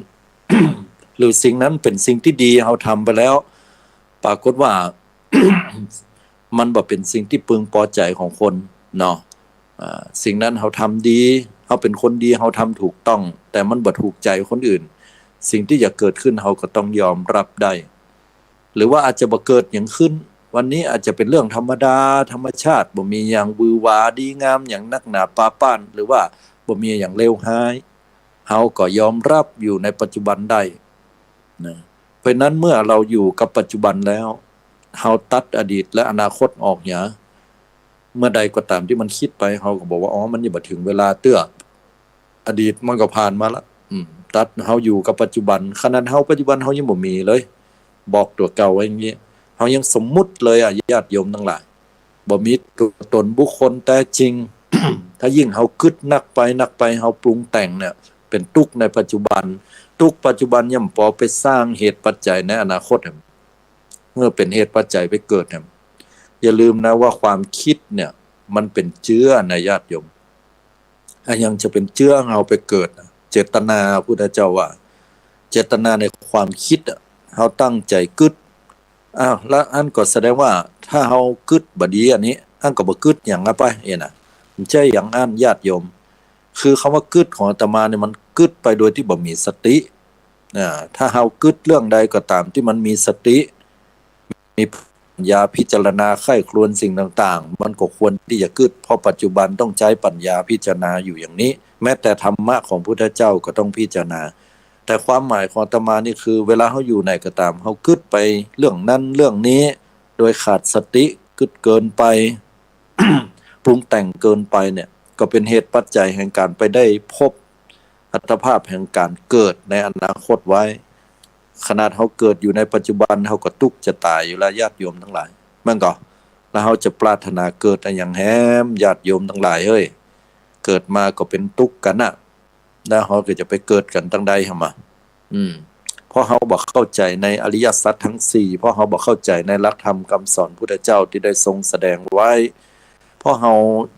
หรือสิ่งนั้นเป๋นสิ่งตี้ดี เฮาทำไปแล้ว ปรากฏว่า มันบ่เป๋นสิ่งตี้พึงปอใจ๋ของคนเนาะ อ่า สิ่งนั้นเฮาทำดี เฮาเป๋นคนดี เฮาทำถูกต้อง แต่มันบ่ถูกใจ๋คนอื่น สิ่งตี้จะเกิดขึ้นเฮาก็ต้องยอมฮับได้ หรือว่าอาจจะบ่เกิดหยังขึ้น วันนี้อาจจะเป๋นเรื่องธรรมดา ธรรมชาติ บ่มีหยังหวือหวาดีงามหยังนักหนาปาป้าน หรือว่าบ่มีหยังเลวฮ้าย เฮาก็ยอมฮับอยู่ในปัจจุบันได้นะ เพราะฉะนั้นเมื่อเฮาอยู่กับปัจจุบันแล้ว เฮาตัดอดีตและอนาคตออกเหีย เมื่อใดก็ต๋ามตี้มันกึ๊ดไป เฮาก็บอกว่า อ๋อ มันยังบ่เถิงเวลาเตื้อ อดีตมันก็ผ่านมาละ อืม ตัด เฮาอยู่กับปัจจุบัน ขนาดเฮาปัจจุบันเฮายังบ่มีเลย บอกตั๋วเก่าไว้อย่างนี้ เฮายังสมมุติเลยอะ ญาติโยมตังหลาย บ่มีตั๋วต๋นบุคคลแต๊จริง ถ้ายิ่งเฮากึ๊ดนักไป นักไป เฮาปรุงแต่งเนี่ย เป๋นตุ๊กข์ในปัจจุบัน ตุ๊กข์ปัจจุบันย่อมปอไปสร้างเหตุปัจจัยในอนาคต เมื่อเป๋นเหตุปัจจัยไปเกิดเนี่ย อย่าลืมนะว่าความกึ๊ดเนี่ย มันเป๋นเจื๊อนะญาติโยม อะหยังจะเป๋นเจื๊อเฮาไปเกิดนะ เจตนา พุทธเจ้าว่า เจตนาในความกึ๊ดอะ เฮาตั้งใจ๋กึ๊ด อ้าว แล้วอั้นก็แสดงว่าถ้าเฮากึ๊ดบ่ดีอันนี้ อั้นก็บ่กึ๊ดหยังอะไป เอ็นะ บ่ใจ้อย่างอั้นญาติโยม คือคำว่ากึ๊ดของอาตมาเนี่ย มันกึ๊ดไปโดยตี้บ่มีสติ อ่า ถ้าเฮากึ๊ดเรื่องใดก็ต๋ามตี้มันมีสติ มีปัญญาพิจารณาใคร่ครวญสิ่งต่างๆ มันก็ควรตี้จะกึ๊ด เพราะปัจจุบันต้องใจ๊ปัญญาพิจารณาอยู่อย่างนี้ แม้แต่ธรรมะของพุทธเจ้าก็ต้องพิจารณา แต่ความหมายของอาตมานี่คือ เวลาเฮาอยู่ไหนก็ต๋าม เฮากึ๊ดไปเรื่องนั้นเรื่องนี้ โดยขาดสติ กึ๊ดเกินไป ปรุงแต่งเกินไปเนี่ย ก็เป๋นเหตุปัจจัยแห่งก๋านไปได้พบอัตภาพแห่งก๋านเกิดในอนาคตไว้ ขนาดเฮาเกิดอยู่ในปัจจุบัน เฮาก็ตุ๊กจะต๋ายอยู่แล้ว ญาติโยมตังหลาย แม่นก่อ แล้วเฮาจะปรารถนาเกิดอะหยังแหม ญาติโยมตังหลายเฮ้ย เกิดมาก็เป๋นตุ๊กกั๋นน่ะ แล้วเฮาก็จะไปเกิดกั๋นตังใดหำอะ อืม เพราะเฮาบ่เข้าใจ๋ในอริยสัจตังสี่ เพราะเฮาบ่เข้าใจ๋ในหลักธรรมกำสอนพุทธเจ้าตี้ได้ทรงแสดงไว้ เพราะเฮา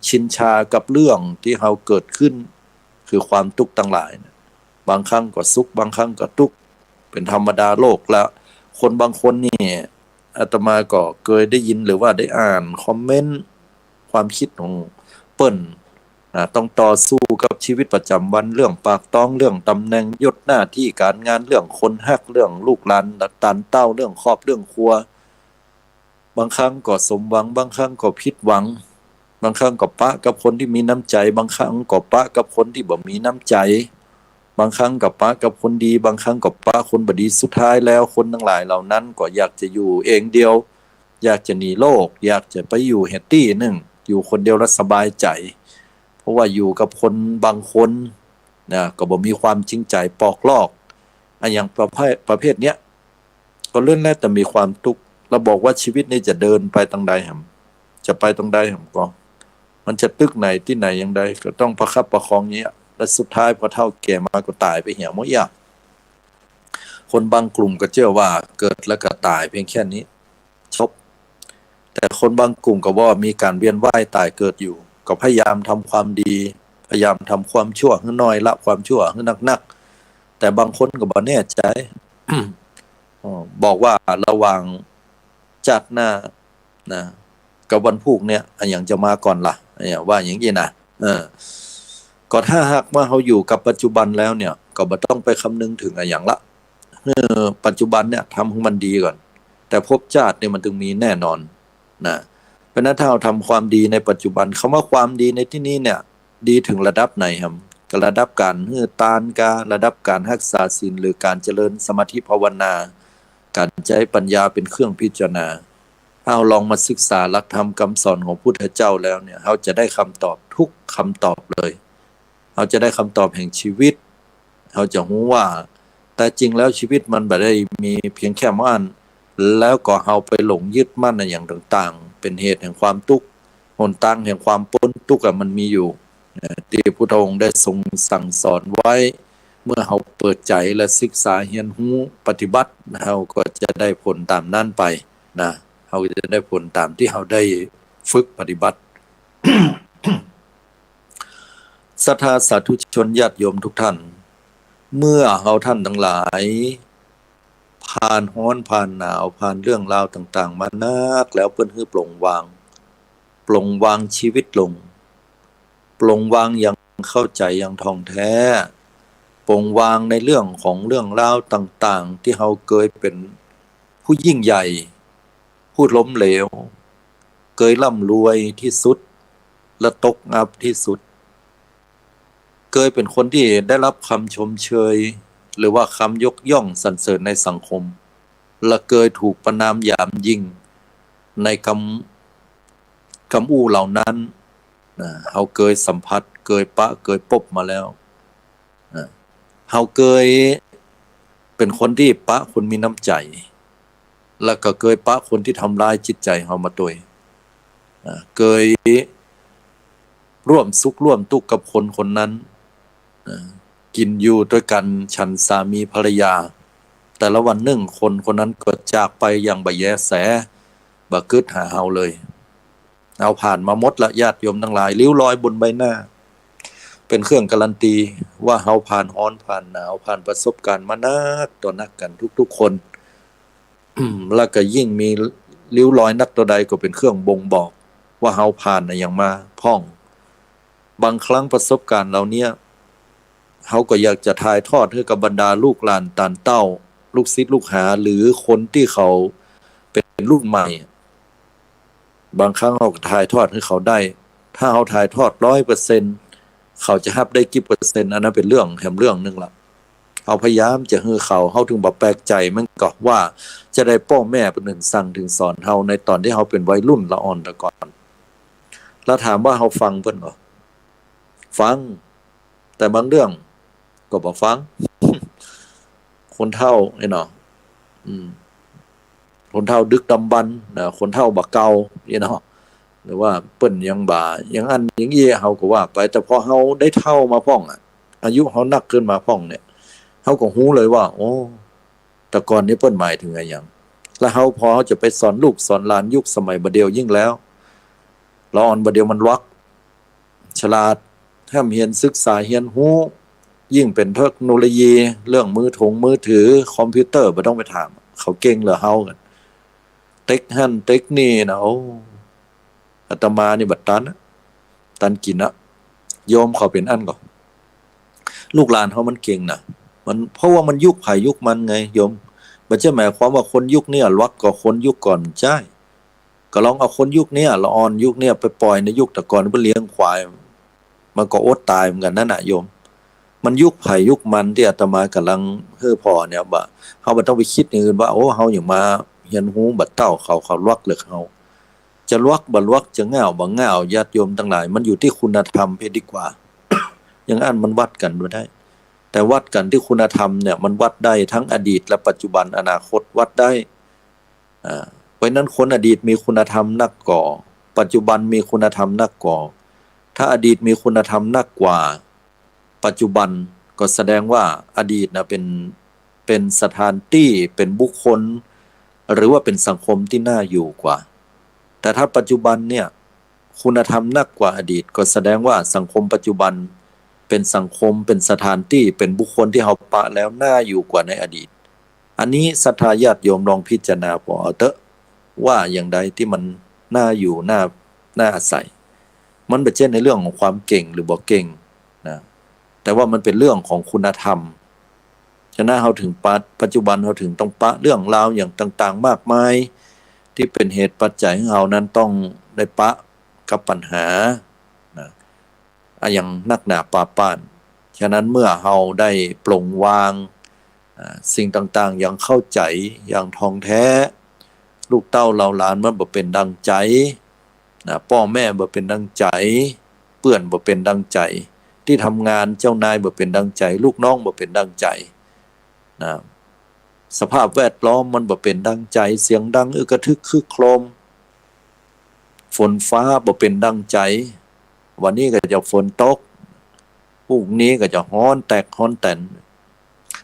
ชินชากับเรื่องตี้เฮาเกิดขึ้น คือความตุ๊กตังหลายน่ะ บางครั้งก็สุข บางครั้งก็ตุ๊ก เป๋นธรรมดาโลกละ คนบางคนนี่ อาตมาก็เกยได้ยินหรือว่าได้อ่านคอมเมนต์ความกึ๊ดของเปิ้น อ่า ต้องต่อสู้กับชีวิตประจ๋ำวัน เรื่องปากต๊อง เรื่องต๋ำแหน่งยศหน้าตี้ก๋านงาน เรื่องคนฮัก เรื่องลูกหลานตานเต้า เรื่องครอบเรื่องครัว บางครั้งก็สมหวัง บางครั้งก็ผิดหวัง บางครั้งก็ปะกับคนตี้มีน้ำใจ๋ บางครั้งก็ปะกับคนตี้บ่มีน้ำใจ๋ บางครั้งก็ปะกับคนดี บางครั้งก็ปะคนบ่ดี สุดท้ายแล้วคนตังหลายเหล่านั้นก็อยากจะอยู่เองเดียว อยากจะหนีโลก อยากจะไปอยู่แหมตี้นึ่ง อยู่คนเดียวแล้วสบายใจ๋ เพราะว่าอยู่กับคนบางคนน่ะ ก็บ่มีความจริงใจ๋ปอกลอก อะหยังประเภท ประเภทเนี้ย ก็ล้วนแล้วแต่มีความตุ๊ก แล้วบอกว่าชีวิตนี่จะเดินไปตังใดหำ จะไปตังใดหำก่อ มันจะตึกไหนตี้ไหนอย่างใด ก็ต้องประคับประคองเนี้ย และสุดท้ายพอเฒ่าแก่มาก็ต๋ายไปเหียหมดอะ คนบางกลุ่มก็เจื้อว่าเกิดแล้วก็ต๋ายเพียงแค่นี้ จบ แต่คนบางกลุ่มก็ว่ามีก๋านเวียนว่ายต๋ายเกิดอยู่ ก็พยายามทำความดี พยายามทำความชั่วหื้อน้อย ละความชั่วหื้อนักๆ แต่บางคนก็บ่แน่ใจ๋ เอ่อ บอกว่าระหว่างจาติหน้า นะ กับวันพูกเนี่ย อะหยังจะมาก่อนล่ะ เนี่ย ว่าอย่างนี้นะ เออ ก็ถ้าหากว่าเฮาอยู่กับปัจจุบันแล้วเนี่ย ก็บ่ต้องไปคำนึงเถิงอะหยังละ เออ ปัจจุบันเนี่ยทำหื้อมันดีก่อน แต่ภพจาติเนี่ยมันตึงมีแน่นอนนะ เพราะฉะนั้นถ้าเฮาทำความดีในปัจจุบัน คำว่าความดีในตี้นี้เนี่ย ดีเถิงระดับไหนหำ ก็ระดับก๋านหื้อตานกา ระดับก๋านฮักษาศีล หรือก๋านเจริญสมาธิภาวนา ก๋านใจ๊ปัญญาเป๋นเครื่องพิจารณา ถ้าเฮาลองมาศึกษาหลักธรรมกำสอนของพุทธเจ้าแล้วเนี่ย เฮาจะได้คำตอบทุกคำตอบเลย เฮาจะได้คำตอบแห่งชีวิต เฮาจะฮู้ว่าแต๊จริงแล้วชีวิตมันบ่ได้มีเพียงแค่อั้น แล้วก็เฮาไปหลงยึดมั่นอะหยังต่างๆ เป๋นเหตุแห่งความตุ๊ก หนตางแห่งความป๊นตุ๊กอะมันมีอยู่ เอ่อ ตี้พุทธองค์ได้ทรงสั่งสอนไว้ เมื่อเฮาเปิดใจ๋และศึกษาเฮียนฮู้ปฏิบัติ เฮาก็จะได้ผลต๋ามนั้นไปนะ เฮาก็จะได้ผลต๋ามตี้เฮาได้ฝึกปฏิบัติ ศรัทธาสาธุชนญาติโยมทุกท่าน เมื่อเฮาท่านตังหลาย ผ่านฮ้อนผ่านหนาว ผ่านเรื่องราวต่างๆ มานักแล้ว เปิ้นหื้อปลงวาง ปลงวางชีวิตลง ปลงวางอย่างเข้าใจ๋อย่างถ่องแท้ ปลงวางในเรื่องของเรื่องราวต่างๆ ตี้เฮาเกยเป๋นผู้ยิ่งใหญ่ ผู้ล้มเหลว เกยร่ำรวยตี้สุด และตกอับตี้สุด เกยเป๋นคนตี้ได้รับคำชมเชย หรือว่าคำยกย่องสรรเสริญในสังคม และเกยถูกประณามหยามยิ่งในกำ กำอู้เหล่านั้นนะ เฮาเกยสัมผัส เกยปะ เกยปบมาแล้วนะ เฮาเกยเป๋นคนตี้ปะคนมีน้ำใจ๋ แล้วก็เกยปะคนตี้ทำร้ายจิตใจ๋เฮามาตวย อ่า เกยร่วมสุขร่วมตุ๊กข์กับคนคนนั้น อ่า กิ๋นอยู่ตวยกั๋นฉันสามีภรรยา แต่ละวันนึ่งคนคนนั้นก็จากไปอย่างบ่แยแส บ่กึ๊ดหาเฮาเลย เฮาผ่านมาหมดละ ญาติโยมตังหลาย ริ้วรอยบนใบหน้า เป๋นเครื่องการันตีว่าเฮาผ่านฮ้อนผ่านหนาว ผ่านประสบการณ์มานักต่อนักกั๋นทุกๆ คน แล้วก็ยิ่งมีริ้วรอยนักเต้าใดก็เป๋นเครื่องบ่งบอกว่าเฮาผ่านอะหยังมาพ่อง บางครั้งประสบการณ์เหล่าเนี้ย เฮาก็อยากจะถ่ายทอดหื้อกับบรรดาลูกหลานตานเต้า ลูกศิษย์ลูกหา หรือคนตี้เขาเป๋นรุ่นใหม่ บางครั้งเฮาก็ถ่ายทอดหื้อเขาได้ ถ้าเฮาถ่ายทอดร้อยเปอร์เซ็นต์ เขาจะฮับได้กี่เปอร์เซ็นต์ อันนั้นเป๋นเรื่องแหมเรื่องนึ่งละ เฮาพยายามจะหื้อเขา เฮาเถิงบ่แปลกใจ๋ มันก็ว่าจะได้ป้อแม่เปิ้นเถิงสั่งเถิงสอนเฮาในต๋อนตี้เฮาเป๋นวัยรุ่นละอ่อนแต่ก่อน แล้วถามว่าเฮาฟังเปิ้นบ่ ฟัง แต่บางเรื่องก็บ่ฟัง คนเฒ่าไอ้เนาะ อืม คนเฒ่าดึกดำบรรพ์นะ คนเฒ่าบ่าเก่า นี่เนาะ หรือว่าเปิ้นยังบ่า อย่างอั้นอย่างอี้ เฮาก็ว่าไป แต่พอเฮาได้เฒ่ามาพ่องอะ อายุเฮานักขึ้นมาพ่องเนี่ย เฮาก็ฮู้เลยว่า โอ้ แต่ก่อนนี้เปิ้นหมายถึงอะหยัง แล้วเฮาพอเฮาจะไปสอนลูกสอนหลานยุคสมัยบ่าเดี่ยวยิ่งแล้ว ละอ่อนบ่าเดี่ยวมันวัก ฉลาด แฮ่มเฮียนศึกษาเฮียนฮู้ ยิ่งเป๋นเทคโนโลยี เรื่องมือถงมือถือ คอมพิวเตอร์ บ่ต้องไปถาม เขาเก่งเหลือเฮากั๋น เต็กหั้นเต็กนี่นะ โอ้ อาตมานี่บ่ตันอะ ตันกิ๋นอะ โยมเขาเป๋นอั้นก่อ ลูกหลานเฮามันเก่งนะ มัน เพราะว่ามันยุคใผยุคมันไงโยม บ่ใจ้หมายความว่าคนยุคเนี้ยลัวกว่าคนยุคก่อน บ่ใจ้ ก็ลองเอาคนยุคเนี้ย ละอ่อนยุคเนี้ยไปป่อยในยุคแต่ก่อน เปิ้นเลี้ยงควาย มันก็อดต๋ายเหมือนกั๋นนั่นน่ะโยม มันยุคใผยุคมัน ตี้อาตมาก่ำลังหื้อผ่อเนี่ย บ่าเฮาบ่ต้องไปกึ๊ดอย่างอื่นว่า โอ้ เฮาหยังมาเฮียนฮู้บ่าเต้าเขา เขาลัวกเหลือเฮา จะลัวกบ่ลัวก จะง่าวบ่ง่าว ญาติโยมตังหลาย มันอยู่ตี้คุณธรรมเสียดีกว่า อย่างอั้นมันวัดกั๋นบ่ได้ แต่วัดกั๋นตี้คุณธรรมเนี่ย มันวัดได้ทั้งอดีตและปัจจุบัน อนาคตวัดได้ อ่า เพราะฉะนั้นคนอดีตมีคุณธรรมนักก่อ ปัจจุบันมีคุณธรรมนักก่อ ถ้าอดีตมีคุณธรรมนักกว่าปัจจุบัน ก็แสดงว่าอดีตน่ะเป๋น เป๋นสถานตี้ เป๋นบุคคล หรือว่าเป๋นสังคมตี้น่าอยู่กว่า แต่ถ้าปัจจุบันเนี่ย คุณธรรมนักกว่าอดีต ก็แสดงว่าสังคมปัจจุบันเป๋นสังคม เป๋นสถานตี้ เป๋นบุคคลตี้เฮาปะแล้วน่าอยู่กว่าในอดีต อันนี้ศรัทธาญาติโยมลองพิจารณาผ่อเอาเต๊อะ ว่าอย่างใดตี้มันน่าอยู่ น่า น่าอาศัย มันบ่ใจ้ในเรื่องของความเก่งหรือบ่เก่งนะ แต่ว่ามันเป๋นเรื่องของคุณธรรม ฉะนั้นเฮาถึงปะ ปัจจุบันเฮาถึงต้องปะเรื่องราวอย่างต่างๆ มากมาย ตี้เป๋นเหตุปัจจัยหื้อเฮานั้นต้องได้ปะกับปัญหานะ อะหยังนักหนาปาป้าน ฉะนั้นเมื่อเฮาได้ปลงวาง อ่า สิ่งต่างๆ อย่างเข้าใจ๋ อย่างถ่องแท้ ลูกเต้าเหล่าหลานมันบ่เป๋นดังใจ๋ นะ ป้อแม่บ่เป๋นดังใจ๋ เปื้อนบ่เป๋นดังใจ๋ ตี้ทำงานเจ้านายบ่เป๋นดังใจ๋ ลูกน้องบ่เป๋นดังใจ๋ นะ สภาพแวดล้อมมันบ่เป๋นดังใจ๋ เสียงดังอึกกระทึกครึกโครม ฝนฟ้าบ่เป๋นดังใจ๋ วันนี้ก็จะฝนตก พรุ่งนี้ก็จะฮ้อนแตกฮ้อนแตน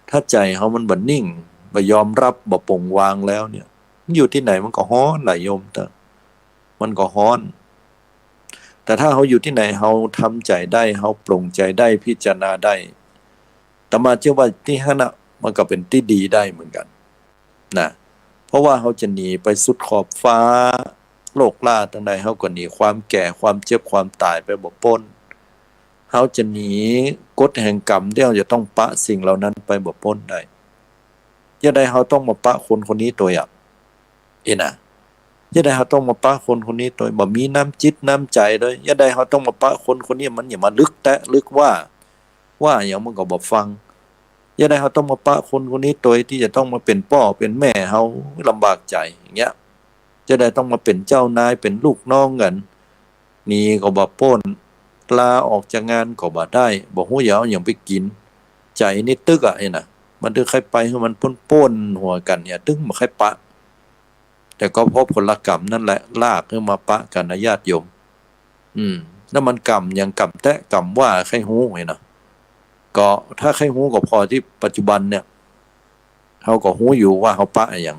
ถ้าใจ๋เฮามันบ่นิ่ง บ่ยอมรับ บ่ปลงวางแล้วเนี่ย มันอยู่ตี้ไหนมันก็ฮ้อนแหละโยมเต๊อะ มันก็ฮ้อน แต่ถ้าเฮาอยู่ตี้ไหนเฮาทำใจ๋ได้ เฮาปลงใจ๋ได้ พิจารณาได้ อาตมาเจื้อว่าตี้หั้นน่ะ มันก็เป๋นตี้ดีได้เหมือนกั๋นนะ เพราะว่าเฮาจะหนีไปสุดขอบฟ้า โลกล้าตังใด เฮาก็หนีความแก่ ความเจ็บ ความต๋ายไปบ่ป๊น เฮาจะหนีกฎแห่งกรรมตี้เฮาจะต้องปะสิ่งเหล่านั้นไปบ่ป๊นได้ จะใดเฮาต้องมาปะคนคนนี้ตวยอะ เอ๊ะนะ จะใดเฮาต้องมาปะคนคนนี้ตวย บ่มีน้ำจิตน้ำใจ๋ตวย จะใดเฮาต้องมาปะคนคนนี้ มันอย่ามาลึกแต๊ลึกว่า ว่าหยังมันก็บ่ฟัง จะใดเฮาต้องมาปะคนคนนี้ตวย ตี้จะต้องมาเป๋นป้อเป๋นแม่เฮา ลำบากใจ๋อย่างเงี้ย จะใดต้องมาเป๋นเจ้านาย เป๋นลูกน้องกั๋น หนีก็บ่ป๊น ลาออกจากงานก็บ่ได้ บ่ฮู้จะเอาหยังไปกิ๋น ใจ๋นี่ตึกอะ เอ๊ะนะ มันตึงใค่ไปหื้อมันป๊นๆ หัวกั๋นเนี่ย ตึงบ่ใค่ปะ แต่ก็เพราะผลกรรมนั่นแหละ ลากหื้อมาปะกั๋นนะญาติโยม อืม แล้วมันกรรมหยัง กรรมแต๊กรรมว่า ใค่ฮู้ไหมเนาะ ก็ถ้าใค่ฮู้ก็ผ่อตี้ปัจจุบันเนี่ย เฮาก็ฮู้อยู่ว่าเฮาปะอะหยัง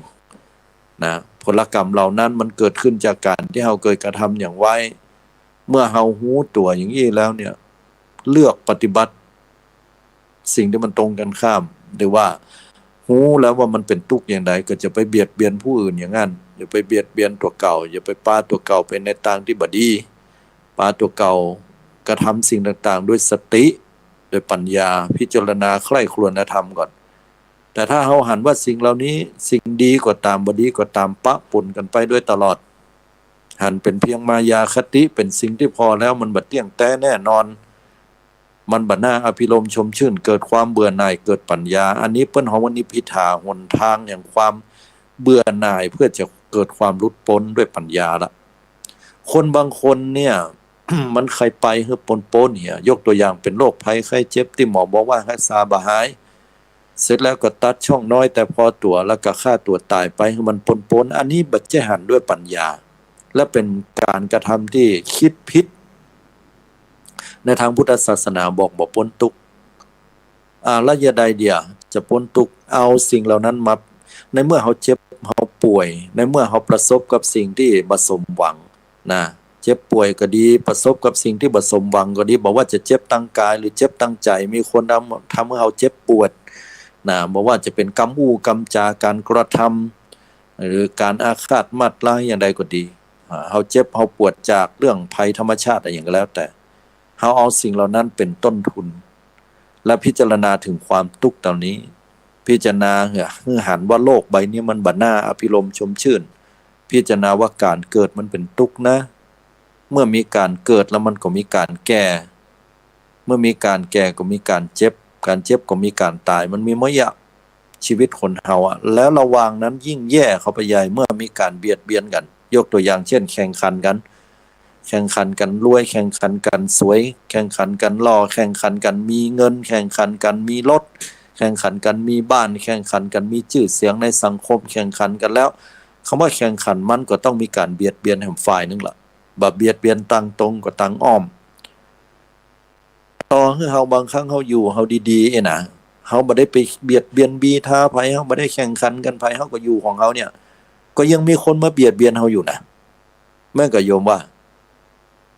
นะ ผลกรรมเหล่านั้นมันเกิดขึ้นจากก๋านตี้เฮาเกยกระทำหยังไว้ เมื่อเฮาฮู้ตั๋วอย่างอี้แล้วเนี่ย เลือกปฏิบัติ สิ่งตี้มันตรงกั๋นข้าม หรือว่าฮู้แล้วว่ามันเป๋นตุ๊กข์อย่างใด ก็จะไปเบียดเบียนผู้อื่นอย่างนั้น อย่าไปเบียดเบียนตั๋วเก่า อย่าไปปาตั๋วเก่าไปในตางตี้บ่ดี ปาตั๋วเก่ากระทำสิ่งต่างๆ ด้วยสติ ด้วยปัญญา พิจารณาใคร่ครวญธรรมก่อน แต่ถ้าเฮาหันว่าสิ่งเหล่านี้ สิ่งดีก็ต๋าม บ่ดีก็ต๋าม ปะปนกั๋นไปโดยตลอด หันเป๋นเพียงมายาคติ เป๋นสิ่งตี้ผ่อแล้วมันบ่เตี้ยงแต๊แน่นอน มันบ่น่าอภิรมย์ชมชื่น เกิดความเบื่อหน่าย เกิดปัญญา อันนี้เปิ้นฮ้องว่านิพพิทา หนตางแห่งความเบื่อหน่าย เปื้อจะเกิดความหลุดป๊นด้วยปัญญาละ คนบางคนเนี่ย มันใค่ไปหื้อป๊นๆ เหีย ยกตั๋วอย่างเป๋นโรคภัยไข้เจ็บตี้หมอบอกว่าฮักษาบ่หาย เสร็จแล้วก็ตัดช่องน้อยแต่พอตั๋ว แล้วก็ฆ่าตั๋วต๋ายไปหื้อมันป๊นๆ อันนี้บ่ใจ้หันด้วยปัญญา และเป๋นก๋านกระทำตี้คิดผิด ในตางพุทธศาสนาบอกบ่ป๊นตุ๊กข์ อ่า แล้วจะใดเดียจะป๊นตุ๊กข์ เอาสิ่งเหล่านั้นมา ในเมื่อเฮาเจ็บเฮาป่วย ในเมื่อเฮาประสบกับสิ่งตี้บ่สมหวังนะ เจ็บป่วยก็ดี ประสบกับสิ่งตี้บ่สมหวังก็ดี บ่ว่าจะเจ็บตางก๋ายหรือเจ็บตางใจ๋ มีคนทำ ทำหื้อเฮาเจ็บปวดนะ บ่ว่าจะเป๋นกำอู้กำจา ก๋านกระทำ หรือก๋านอาฆาตมาดร้ายอย่างใดก็ดี อ่า เฮาเจ็บเฮาปวดจากเรื่องภัยธรรมชาติอะหยังก็แล้วแต่ เฮาเอาสิ่งเหล่านั้นเป๋นต้นทุน และพิจารณาเถิงความตุ๊กข์เหล่านี้ พิจารณาหื้อหันว่าโลกใบนี้มันบ่น่าอภิรมย์ชมชื่น พิจารณาว่าก๋านเกิดมันเป๋นตุ๊กข์นะ เมื่อมีก๋านเกิดแล้วมันก็มีก๋านแก่ เมื่อมีก๋านแก่ก็มีก๋านเจ็บ ก๋านเจ็บก็มีก๋านต๋าย มันมีหมดอะ ชีวิตคนเฮาอะ แล้วระหว่างนั้นยิ่งแย่เข้าไปใหญ่ เมื่อมีก๋านเบียดเบียนกั๋น ยกตั๋วอย่างเจ้น แข่งขันกั๋น แข่งขันกั๋นรวย แข่งขันกั๋นสวย แข่งขันกั๋นหล่อ แข่งขันกั๋นมีเงิน แข่งขันกั๋นมีรถ แข่งขันกั๋นมีบ้าน แข่งขันกั๋นมีจื้อเสียงในสังคม แข่งขันกั๋นแล้ว กำว่าแข่งขันมันก็ต้องมีก๋านเบียดเบียนแหมฝ่ายนึ่งละ บ่เบียดเบียนตางตรงก็ตางอ้อม ต่อหื้อเฮาบางครั้งเฮาอยู่เฮาดีๆ เอ้ยนะ เฮาบ่ได้ไปเบียดเบียนบีทาใผ เฮาบ่ได้แข่งขันกั๋นใผ เฮาก็อยู่ของเฮาเนี่ย ก็ยังมีคนมาเบียดเบียนเฮาอยู่นะ แม่นก่าโยมว่า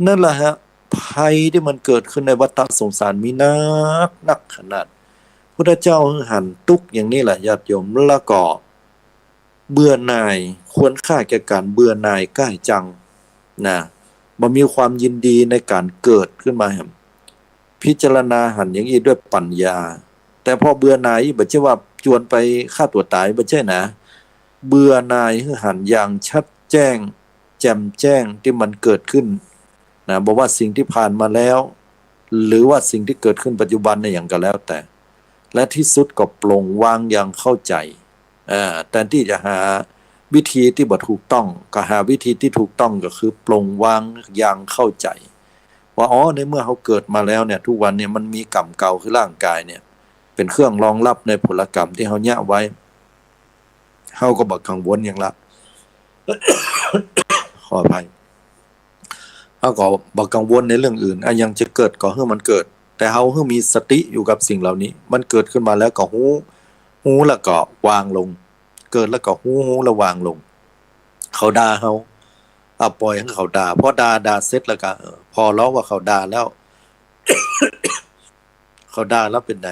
นั่นแหละฮะ ภัยตี้มันเกิดขึ้นในวัฏฏะสงสารมีนัก นักขนาด พุทธเจ้าหื้อหันตุ๊กข์อย่างนี้แหละญาติโยม แล้วก็ เบื่อหน่าย ควรค่าแก่ก๋านเบื่อหน่ายก้ายจังนะ บ่มีความยินดีในก๋านเกิดขึ้นมาแหม พิจารณาหันอย่างอี้ด้วยปัญญา แต่พอเบื่อหน่ายอี้บ่ใจ้ว่าจวนไปฆ่าตั๋วต๋าย บ่ใจ้นะ เบื่อหน่ายหื้อหันอย่างชัดแจ้ง แจ่มแจ้งตี้มันเกิดขึ้นนะ บ่ว่าสิ่งตี้ผ่านมาแล้ว หรือว่าสิ่งตี้เกิดขึ้นปัจจุบันเนี่ยหยังก็แล้วแต่ และที่สุดก็ปลงวางอย่างเข้าใจ๋ อ่า แตนตี้จะหาวิธีตี้บ่ถูกต้อง ก็หาวิธีตี้ถูกต้อง ก็คือปลงวางอย่างเข้าใจ๋ ว่า อ๋อ ในเมื่อเฮาเกิดมาแล้วเนี่ย ทุกวันเนี่ยมันมีก๋รรมเก่าคือร่างกายเนี่ย เป๋นเครื่องรองรับในผลกรรมตี้เฮาเยียะไว้ เฮาก็บ่กังวลหยังละ ขออภัย เฮาก็บ่กังวลในเรื่องอื่น อะหยังจะเกิดก็หื้อมันเกิด แต่เฮาหื้อมีสติอยู่กับสิ่งเหล่านี้ มันเกิดขึ้นมาแล้วก็ฮู้ ฮู้แล้วก็วางลง เกิดแล้วก็ฮู้ ฮู้แล้ววางลง เขาด่าเฮา อ่ะ ป่อยหื้อเขาด่า พอด่า ด่าเสร็จแล้วก็ เออ พอเลาะว่าเขาด่าแล้ว เขาด่าแล้วเป๋นใด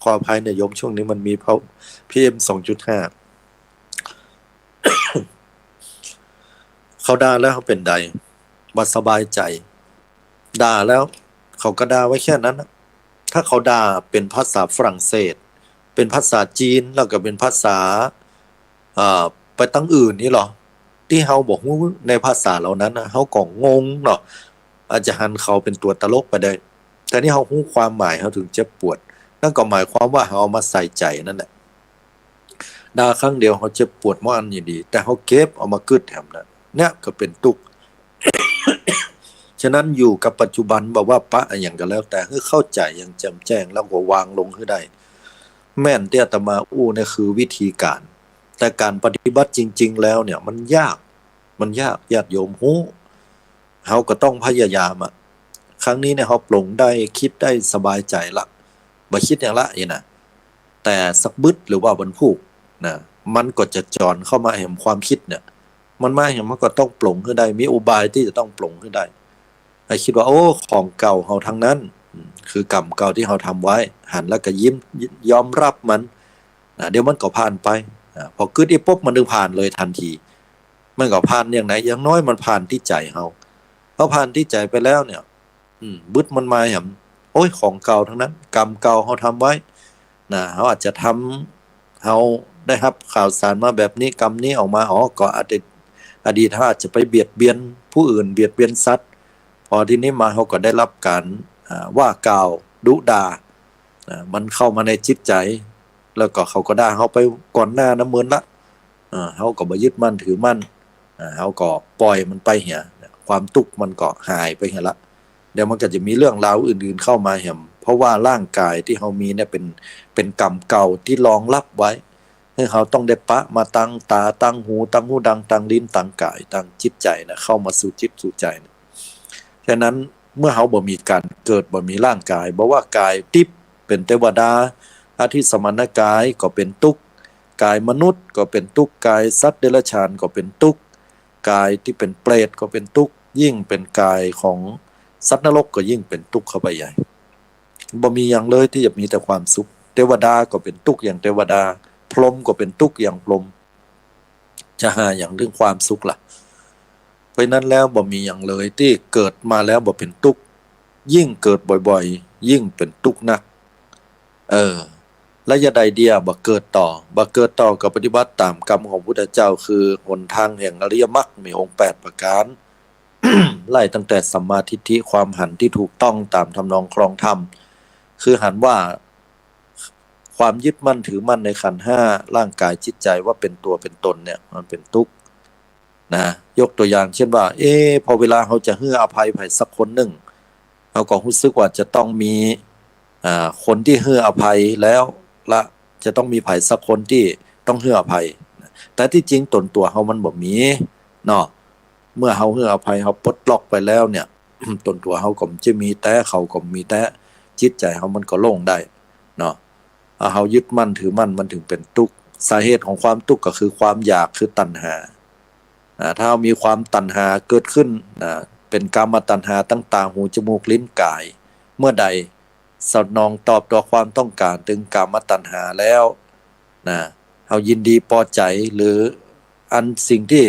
ขออภัยนะโยม ช่วงนี้มันมีเพราะ พีเอ็ม สองจุดห้า เขาด่าแล้วเฮาเป๋นใด บ่สบายใจ๋ ด่าแล้ว เขาก็ด่าไว้แค่นั้นนะ ถ้าเขาด่าเป๋นภาษาฝรั่งเศส เป๋นภาษาจีน แล้วก็เป๋นภาษา เอ่อ ไปตางอื่นนี่เหรอ ตี้เฮาบ่ฮู้ในภาษาเหล่านั้นนะ เฮาก็งงเนาะ อาจจะหันเขาเป๋นตั๋วตลกไปได้ แต่นี่เฮาฮู้ความหมาย เฮาเถิงเจ็บปวด นั่นก็หมายความว่าเฮาเอามาใส่ใจ๋นั่นแหละ ด่าครั้งเดียวเฮาเจ็บปวดหม้ออั้นอยู่ดี แต่เฮาเก็บเอามากึ๊ดแหมนะ เนี่ยก็เป๋นตุ๊กข์ ฉะนั้นอยู่กับปัจจุบัน บ่ว่าปะอะหยังก็แล้วแต่ หื้อเข้าใจ๋อย่างแจ่มแจ้ง แล้วก็วางลงหื้อได้ แม่นตี้อาตมาอู้เนี่ยคือวิธีก๋าน แต่ก๋านปฏิบัติจริงๆ แล้วเนี่ยมันยาก มันยาก ญาติโยมฮู้ เฮาก็ต้องพยายามอะ ครั้งนี้เนี่ยเฮาปลงได้ กึ๊ดได้ สบายใจ๋ละ บ่กึ๊ดหยังละนี่นะ แต่สักบึดหรือว่าวันพูกนะ มันก็จะจอนเข้ามาแหมความกึ๊ดเนี่ย มันมาแหม มันก็ต้องปลงหื้อได้ มีอุบายตี้จะต้องปลงหื้อได้ ไอ้กึ๊ดว่า โอ้ ของเก่าเฮาตังนั้น อืม คือกรรมเก่าตี้เฮาทำไว้ หันแล้วก็ยิ้ม ยอมรับมัน นะ เดี๋ยวมันก็ผ่านไป นะ พอกึ๊ดอี้ปุ๊บ มันก็ผ่านเลยทันที มันก็ผ่านอย่างไหน อย่างน้อยมันผ่านตี้ใจ๋เฮา พอผ่านตี้ใจ๋ไปแล้วเนี่ย อืม บึดมันมาแหม โอ้ย ของเก่าตังนั้น กรรมเก่าเฮาทำไว้ นะ เฮาอาจจะทำ เฮาได้ฮับข่าวสารมาแบบนี้ กรรมนี้ออกมา อ๋อ ก็อดีต อดีตเฮาอาจจะไปเบียดเบียนผู้อื่น เบียดเบียนสัตว์ พอทีนี้มาเฮาก็ได้รับก๋าน อ่า ว่ากล่าวดุด่า อ่า มันเข้ามาในจิตใจ๋ แล้วก็เขาก็ด่าเฮาไปก่อนหน้านั้นเมินละ อ่า เฮาก็บ่ยึดมั่นถือมั่น อ่า เฮาก็ป่อยมันไปเหีย ความตุ๊กข์มันก็หายไปเหียละ เดี๋ยวมันก็จะมีเรื่องราวอื่นๆ เข้ามาแหม พ ราะว่าร่างกายตี้เฮามีเนี่ยเป๋น เป๋นกรรมเก่าตี้รองรับไว้ หื้อเฮาต้องได้ปะมาตางต๋า ตางหู ตางฮูดัง ตางลิ้น ตางก๋าย ตางจิตใจ๋นะ เข้ามาสู่จิตสู่ใจ๋นะ ฉะนั้นเมื่อเฮาบ่มีก๋านเกิด บ่มีร่างกาย บ่ว่ากายติ๊บเป๋นเตวดา อธิสมานกายก็เป๋นตุ๊กข์ กายมนุษย์ก็เป๋นตุ๊กข์ กายสัตว์เดรัจฉานก็เป๋นตุ๊กข์ กายตี้เป๋นเปรตก็เป๋นตุ๊กข์ ยิ่งเป๋นกายของสัตว์นรกก็ยิ่งเป๋นตุ๊กข์เข้าไปใหญ่ บ่มีหยังเลยตี้จะมีแต่ความสุข เตวดาก็เป๋นตุ๊กข์อย่างเตวดา พรหมก็เป๋นตุ๊กข์อย่างพรหม จะหาหยังเถิงความสุขล่ะ เพราะฉะนั้นแล้วบ่มีหยังเลยตี้เกิดมาแล้วบ่เป๋นตุ๊กข์ ยิ่งเกิดบ่อยๆ ยิ่งเป๋นตุ๊กข์นัก เออ แล้วจะใดเดีย บ่เกิดต่อ บ่เกิดต่อก็ปฏิบัติต๋ามกรรมของพุทธเจ้า คือหนทางแห่งอริยมรรคมีองค์แปดประก๋าน ไล่ตั้งแต่สัมมาทิฏฐิ ความหันตี้ถูกต้องต๋ามทำนองครองธรรม คือหันว่าความยึดมั่นถือมั่นในขันธ์ห้า ร่างกายจิตใจ๋ว่าเป๋นตั๋วเป๋นต๋นเนี่ย มันเป๋นตุ๊กข์นะ ยกตั๋วอย่างเช่นว่า เอ๊ะ พอเวลาเฮาจะหื้ออภัยใผสักคนนึ่ง เฮาก็ฮู้สึกว่าจะต้องมี อ่า คนตี้หื้ออภัยแล้วละ จะต้องมีใผสักคนตี้ต้องหื้ออภัย แต่ตี้จริงต๋นตั๋วเฮามันบ่มีเนาะ เมื่อเฮาหื้ออภัย เฮาปลดล็อกไปแล้วเนี่ย ต๋นตั๋วเฮาก็บ่จะมีแต๊ เขาก็บ่มีแต๊ จิตใจ๋เฮามันก็โล่งได้เนาะ ถ้าเฮายึดมั่นถือมั่นมันเถิงเป๋นตุ๊กข์ สาเหตุของความตุ๊กข์ก็คือความอยาก คือตัณหา อ่า ถ้าเฮามีความตัณหาเกิดขึ้น อ่า เป๋นกามตัณหา ตั้งต๋า หู จมูก ลิ้น ก๋าย เมื่อใดสนองตอบต่อความต้องก๋านเถิงกามตัณหาแล้วนะ เฮายินดีปอใจ๋ หรืออันสิ่งตี้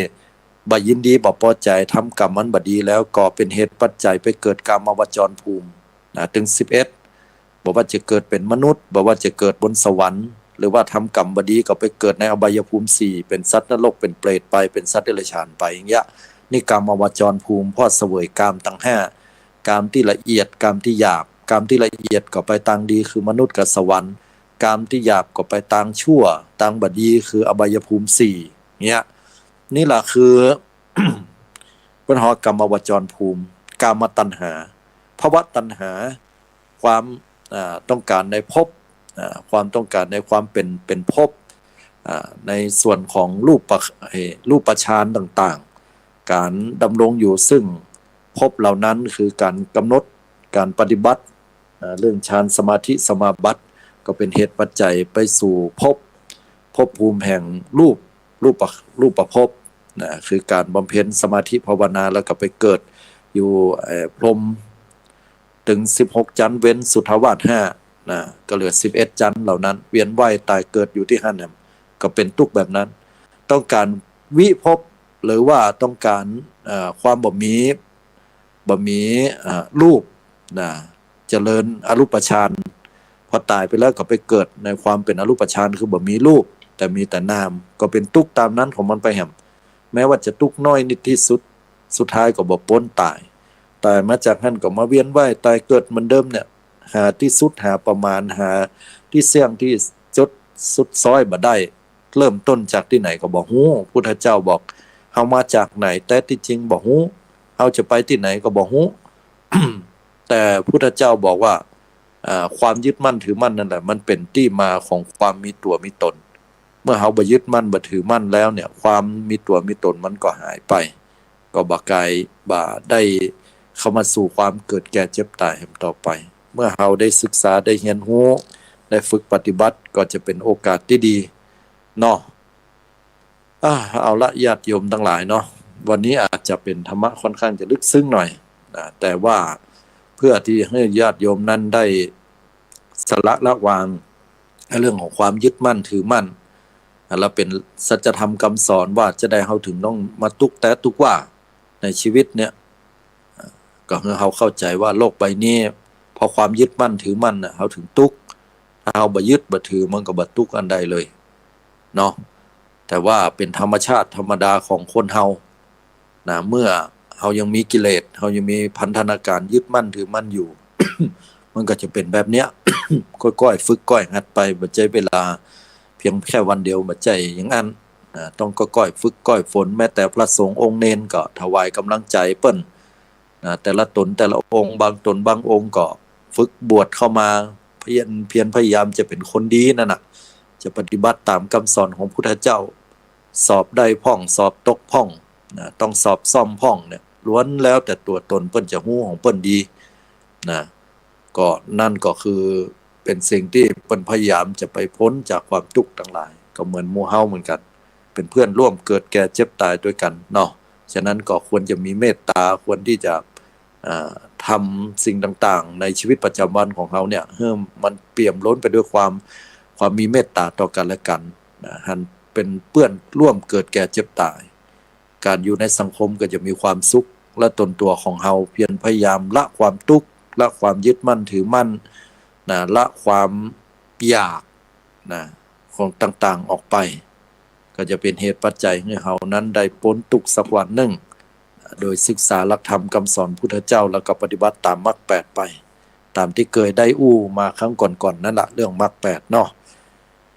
บ่ยินดีบ่ปอใจ๋ ทำกรรมอันบ่ดีแล้ว ก็เป๋นเหตุปัจจัยไปเกิดกามาวจรภูมินะ เถิงสิบเอ็ด บ่ว่าจะเกิดเป๋นมนุษย์ บ่ว่าจะเกิดบนสวรรค์ หรือว่าทำกรรมบ่ดีก็ไปเกิดในอบายภูมิสี่ เป๋นสัตว์นรก เป๋นเปรตไป เป๋นสัตว์เดรัจฉานไป อย่างเงี้ย นี่กามาวจรภูมิ เพราะเสวยกามตังห้า กามตี้ละเอียด กามตี้หยาบ กามตี้ละเอียดก็ไปตางดี คือมนุษย์กับสวรรค์ กามตี้หยาบก็ไปตางชั่ว ตางบ่ดี คืออบายภูมิสี่ เงี้ย นี่แหละคือ เปิ้นฮ้องกามาวจรภูมิ กามตัณหา ภวตัณหา ความ อ่า ต้องก๋านในภพ อ่า ความต้องก๋านในความเป๋น เป๋นภพ อ่า ในส่วนของรูปปะ เอ่อ รูปฌานต่างๆ ก๋านดำรงอยู่ซึ่งภพเหล่านั้น คือก๋านกำหนด ก๋านปฏิบัติ อ่า เรื่องฌานสมาธิสมาบัติ ก็เป๋นเหตุปัจจัยไปสู่ภพ ภพภูมิแห่งรูป รูปปะ รูปภพนะ คือก๋านบำเพ็ญสมาธิภาวนา แล้วก็ไปเกิดอยู่ เอ่อ พรหม เถิงสิบหกจั๊น เว้นสุทธาวาสห้านะ ก็เหลือสิบเอ็ดจั๊นเหล่านั้น เวียนว่ายต๋ายเกิดอยู่ตี้หั้นน่ะ ก็เป๋นตุ๊กข์แบบนั้น ต้องก๋านวิภพ หรือว่าต้องก๋าน เอ่อ ความบ่มี บ่มี เอ่อ รูปนะ เจริญอรูปฌาน พอต๋ายไปแล้วก็ไปเกิดในความเป๋นอรูปฌาน คือบ่มีรูป แต่มีแต่นาม ก็เป๋นตุ๊กข์ต๋ามนั้นของมันไปแหม แม้ว่าจะตุ๊กข์น้อยนิดตี้สุด สุดท้ายก็บ่ป๊นต๋าย ต๋ายมาจากหั้นก็มาเวียนว่ายต๋ายเกิดเหมือนเดิมเนี่ย หาตี้สุด หาประมาณ หาตี้เสี้ยงตี้จบสุดซ้อยบ่ได้ เริ่มต้นจากตี้ไหนก็บ่ฮู้ พุทธเจ้าบอก เฮามาจากไหน แต๊ตี้จริงบ่ฮู้ เฮาจะไปตี้ไหนก็บ่ฮู้ แต่พุทธเจ้าบอกว่า อ่า ความยึดมั่นถือมั่นนั่นแหละ มันเป๋นตี้มาของความมีตั๋วมีต๋น เมื่อเฮาบ่ยึดมั่นบ่ถือมั่นแล้วเนี่ย ความมีตั๋วมีต๋นมันก็หายไป ก็บ่กลาย บ่ได้เข้ามาสู่ความเกิดแก่เจ็บต๋ายแหมต่อไป เมื่อเฮาได้ศึกษา ได้เฮียนฮู้ ได้ฝึกปฏิบัติ ก็จะเป๋นโอกาสตี้ดีเนาะ อ่า เอาละ ญาติโยมตังหลายเนาะ วันนี้อาจจะเป๋นธรรมะค่อนข้างจะลึกซึ้งหน่อยนะ แต่ว่าเพื่อตี้หื้อญาติโยมนั้นได้สละละวางเรื่องของความยึดมั่นถือมั่น อ่า แล้วเป๋นสัจธรรมกำสอนว่าจะใดเฮาเถิงต้องมาตุ๊กข์แต๊ตุ๊กข์ว่าในชีวิตเนี่ย อ่า ก็หื้อเฮาเข้าใจ๋ว่าโลกใบนี้ เพราะความยึดมั่นถือมั่นน่ะ เฮาเถิงตุ๊กข์ ถ้าเฮาบ่ยึดบ่ถือมันก็บ่ตุ๊กข์อันใดเลยเนาะ แต่ว่าเป๋นธรรมชาติธรรมดาของคนเฮานะ เมื่อเฮายังมีกิเลส เฮายังมีพันธนาก๋ารยึดมั่นถือมั่นอยู่ มันก็จะเป๋นแบบเนี้ย ก้อยๆ ฝึกก้อยหัดไป บ่ใจ้เวลาเพียงแค่วันเดียว บ่ใจ้อย่างอั้นนะ ต้องก้อยๆ ฝึกก้อยฝน แม้แต่พระสงฆ์องค์เณรก็ถวายก๋ำลังใจ๋เปิ้นนะ แต่ละต๋นแต่ละองค์ บางต๋นบางองค์ก็ ฝึกบวชเข้ามา เพียร เพียรพยายามจะเป๋นคนดีนั่นน่ะ จะปฏิบัติต๋ามกำสอนของพุทธเจ้า สอบได้พ่อง สอบตกพ่อง นะ ต้องสอบซ่อมพ่องเนี่ย ล้วนแล้วแต่ตั๋วต๋นเปิ้นจะฮู้ของเปิ้นดี นะ ก็นั่นก็คือเป๋นสิ่งตี้เปิ้นพยายามจะไปป๊นจากความตุ๊กข์ตังหลาย ก็เหมือนหมู่เฮาเหมือนกั๋น เป๋นเปื้อนร่วมเกิดแก่เจ็บต๋ายตวยกั๋นเนาะ ฉะนั้นก็ควรจะมีเมตต๋า ควรตี้จะ อ่า ทำสิ่งต่างๆ ในชีวิตประจำวันของเฮาเนี่ย หื้อมันเปี่ยมล้นไปด้วยความ ความมีเมตต๋าต่อกั๋นและกั๋น นะ หันเป๋นเปื้อนร่วมเกิดแก่เจ็บต๋าย ก๋านอยู่ในสังคมก็จะมีความสุข และต๋นตั๋วของเฮาเพียรพยายามละความตุ๊กข์ ละความยึดมั่นถือมั่น นะ ละความอยาก นะ ของต่างๆ ออกไป ก็จะเป๋นเหตุปัจจัยหื้อเฮานั้นได้ป๊นตุ๊กข์สักวันนึ่ง โดยศึกษาหลักธรรมกำสอนพุทธเจ้า แล้วก็ปฏิบัติต๋ามมรรคแปดไป ต๋ามตี้เกยได้อู้มาครั้งก่อนๆ นั่นละ เรื่องมรรคแปดเนาะ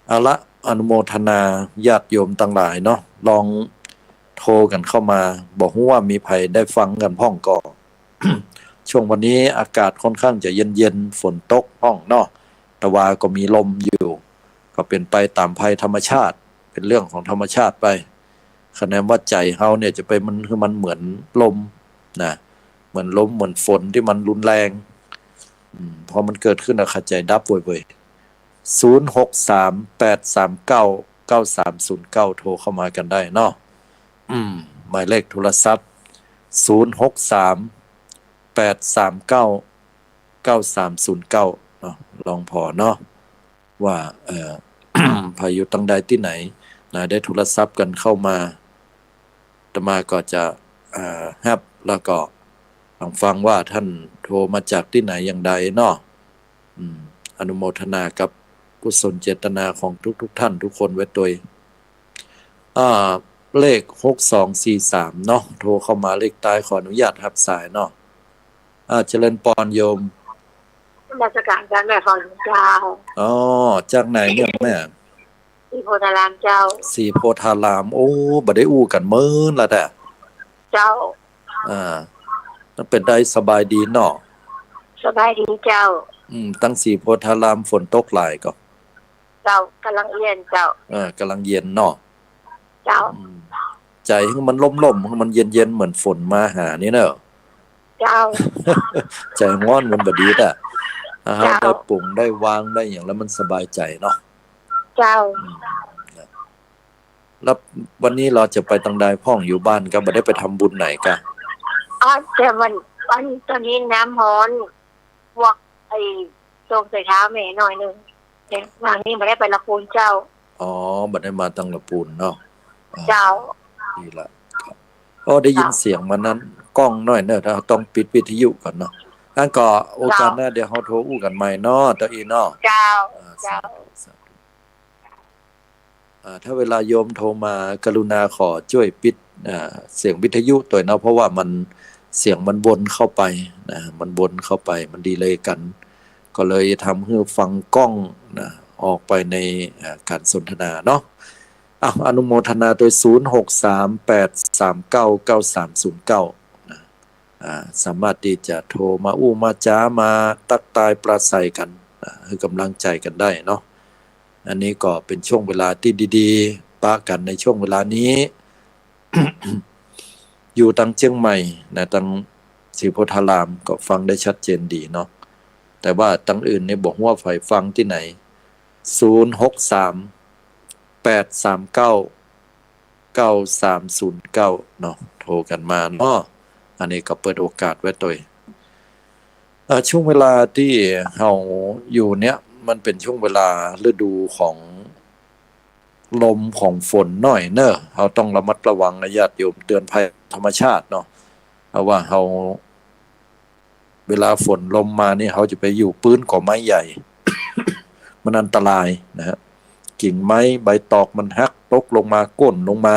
เอาละ อนุโมทนาญาติโยมตังหลายเนาะ ลองโทรกั๋นเข้ามา บ่ฮู้ว่ามีใผได้ฟังกั๋นพ่องก่อ ช่วงวันนี้อากาศค่อนข้างจะเย็นๆ ฝนตกพ่องเนาะ แต่ว่าก็มีลมอยู่ ก็เป๋นไปต๋ามภัยธรรมชาติ เป๋นเรื่องของธรรมชาติไป คะแนนว่าใจ๋เฮาเนี่ยจะไปมัน คือมันเหมือนลมนะ เหมือนลม เหมือนฝนตี้มันรุนแรง อืม พอมันเกิดขึ้นแล้วใจ๋ดับเว่ยๆ ศูนย์หกสาม แปดสามเก้า เก้าสามศูนย์เก้า โทรเข้ามากั๋นได้เนาะ อืม หมายเลขโทรศัพท์ ศูนย์หกสาม แปดสามเก้า เก้าสามศูนย์เก้า เนาะ ลองผ่อเนาะ ว่า เอ่อ ใผอยู่ตังใดตี้ไหน นะ ได้โทรศัพท์กั๋นเข้ามา อาตมาก็จะ เอ่อ ฮับ แล้วก็ฟังว่าต้านโทรมาจากตี้ไหนอย่างใดเนาะ อืม อนุโมทนากับกุศลเจตนาของทุกๆ ท่านทุกคนไว้ตวย อ่า เลขหกสองสี่สามเนาะ โทรเข้ามาเลขใต้ ขออนุญาตฮับสายเนาะ อ่า เจริญปอนโยม นมัสการเจ้าแม่ ขอหลวงเจ้า อ๋อ จากไหนเนี่ยแม่ ศรีโพธารามเจ้า ศรีโพธาราม โอ้ บ่ได้อู้กั๋นเมินละแต๊ เจ้า อ่า เป๋นใดสบายดีเนาะ สบายดีเจ้า อืม ตังศรีโพธารามฝนตกหลายก่อ เจ้า ก่ำลังเย็นเจ้า เออ ก่ำลังเย็นเนาะ เจ้า อืม ใจ๋หื้อมันร่มๆ หื้อมันเย็นๆ เหมือนฝนมาหานี่เนาะ เจ้า ใจ๋ฮ้อนมันบ่ดีแต๊ ถ้าเฮา เจ้า ได้ปลงได้วางได้หยังแล้วมันสบายใจ๋เนาะ เจ้า อืม นะ แล้ววันนี้เฮาจะไปตังใดพ่อง อยู่บ้านก็บ่ได้ไปทำบุญไหนกะ อ๋อ แต่วัน วัน ต๋อนนี้น้ำฮ้อน พวกไอ้ ส่งใส่เท้าแม่หน่อยนึ่ง แต่วันนี้บ่ได้ไปละปูนเจ้า อ๋อ บ่ได้มาตังละปูนเนาะ อ่า เจ้า ดีละ ครับ โอ้ ได้ยินเสียงมันนั้นก้องหน่อยเนาะ เฮาต้องปิดวิทยุก่อนเนาะ อั้นก็โอกาสหน้า เจ้า เดี๋ยวเฮาโทรอู้กั๋นใหม่เนาะ เต้าอี้เนาะ เจ้า อ่า เจ้า สาธุ สาธุ อ่า ถ้าเวลาโยมโทรมา กรุณาขอจ้วยปิด อ่า เสียงวิทยุตวยเนาะ เพราะว่ามัน เสียงมันวนเข้าไปนะ มันวนเข้าไป มันดีเลย์กั๋น ก็เลยทำหื้อฟังก้องนะ ออกไปใน อ่า ก๋านสนทนาเนาะ อ้าว อนุโมทนาตวย ศูนย์หกสาม แปดสามเก้า เก้าสามศูนย์เก้า นะ อ่า สามารถตี้จะโทรมาอู้มาจ๋า มาตั๊กตายปราศรัยกั๋น อ่า หื้อก๋ำลังใจ๋กั๋นได้เนาะ อันนี้ก็เป๋นช่วงเวลาตี้ดีๆ ปะกั๋นในช่วงเวลานี้ อยู่ตังเจียงใหม่นะ ตังศรีโพธารามก็ฟังได้ชัดเจนดีเนาะ แต่ว่าตังอื่นนี่บ่ฮู้ว่าใผฟังตี้ไหน ศูนย์หกสาม แปดสามเก้า เก้าสามศูนย์เก้า เนาะ โทรกั๋นมาเนาะ อันนี้ก็เปิดโอกาสไว้ตวย เอ่อ ช่วงเวลาตี้เฮาอยู่เนี่ย มันเป๋นช่วงเวลาฤดูของลมของฝนหน่อยเนาะ เฮาต้องระมัดระวังนะญาติโยม เตือนภัยธรรมชาติเนาะ เพราะว่าเฮา เวลาฝนลมมานี่ เฮาจะไปอยู่ปื๊นกอไม้ใหญ่ มันอันตรายนะฮะ กิ่งไม้ใบตอกมันหักตกลงมา ก้นลงมา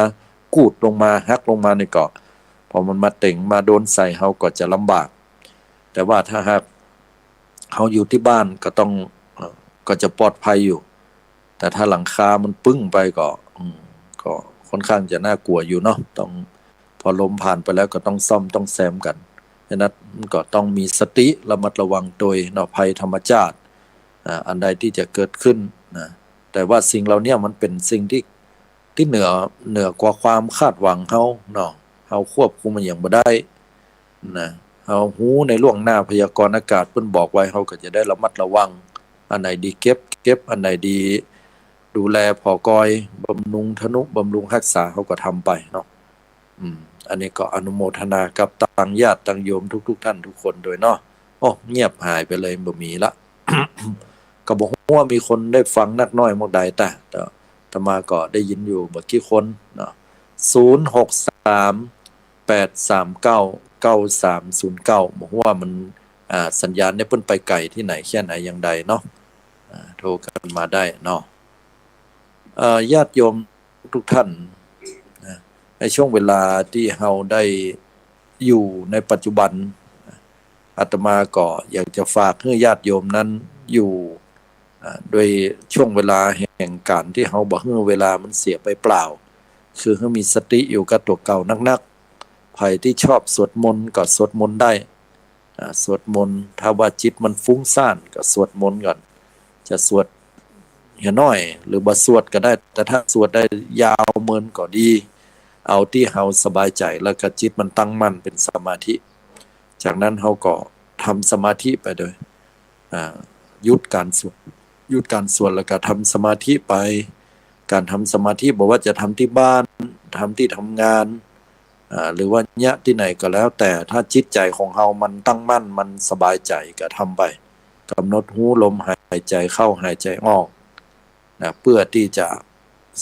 กูดลงมา หักลงมานี่ก็ พอมันมาเต็งมาโดนใส่เฮาก็จะลำบาก แต่ว่าถ้าหากเฮาอยู่ตี้บ้านก็ต้อง เอ่อ ก็จะปลอดภัยอยู่ แต่ถ้าหลังคามันปึ้งไปก็ อืม ก็ค่อนข้างจะน่ากลัวอยู่เนาะ ต้อง พอลมผ่านไปแล้วก็ต้องซ่อมต้องแซมกั๋น ฉะนั้นก็ต้องมีสติระมัดระวังตวยเนาะ ภัยธรรมชาติ อ่า อันใดตี้จะเกิดขึ้นนะ แต่ว่าสิ่งเหล่าเนี้ยมันเป๋นสิ่งตี้ ตี้เหนือ เหนือกว่าความคาดหวังเฮาเนาะ เฮาควบคุมมันหยังบ่ได้นะ เฮาฮู้ในล่วงหน้า พยากรณ์อากาศเปิ้นบอกไว้ เฮาก็จะได้ระมัดระวัง อันไหนดีเก็บ เก็บ อันไหนดีดูแลผ่อกอย บำรุงทนุ บำรุงฮักษา เฮาก็ทำไปเนาะ อืม อันนี้ก็อนุโมทนากับตังญาติตังโยมทุกๆ ท่านทุกคนตวยเนาะ โอ้ เงียบหายไปเลย บ่มีละ ก็บ่ฮู้ว่ามีคนได้ฟังนักน้อยมากใด แต่ แต่อาตมาก็ได้ยินอยู่บ่กี่คนเนาะ ศูนย์ หก สาม แปด สาม เก้า เก้า สาม ศูนย์ เก้า บ่ฮู้ว่ามัน อ่า สัญญาณเนี่ยเปิ้นไปไก๋ตี้ไหนแค่ไหนอย่างใดเนาะ อ่า โทรกันมาได้เนาะ เอ่อ ญาติโยมทุกท่านนะ ในช่วงเวลาตี้เฮาได้อยู่ในปัจจุบัน อาตมาก็อยากจะฝากหื้อญาติโยมนั้นอยู่ อ่า ด้วยช่วงเวลาแห่งก๋านตี้เฮาบ่หื้อเวลามันเสียไปเปล่า คือหื้อมีสติอยู่กับตั๋วเก่านักๆ ใผตี้ชอบสวดมนต์ก็สวดมนต์ได้ อ่า สวดมนต์ ถ้าว่าจิตมันฟุ้งซ่านก็สวดมนต์ก่อน จะสวดเหียน้อยหรือบ่สวดก็ได้ แต่ถ้าสวดได้ยาวเมินก็ดี เอาตี้เฮาสบายใจ๋ แล้วก็จิตมันตั้งมั่นเป๋นสมาธิ จากนั้นเฮาก็ทำสมาธิไปโดย อ่า หยุดก๋านสวด หยุดก๋านสวดแล้วก็ทำสมาธิไป ก๋านทำสมาธิบ่ว่าจะทำตี้บ้าน ทำตี้ทำงาน อ่า หรือว่าเยียะตี้ไหนก็แล้วแต่ ถ้าจิตใจ๋ของเฮามันตั้งมั่น มันสบายใจ๋ก็ทำไป ก๋ำหนดฮู้ลมหายใจ๋เข้าหายใจ๋ออกนะ เปื้อตี้จะ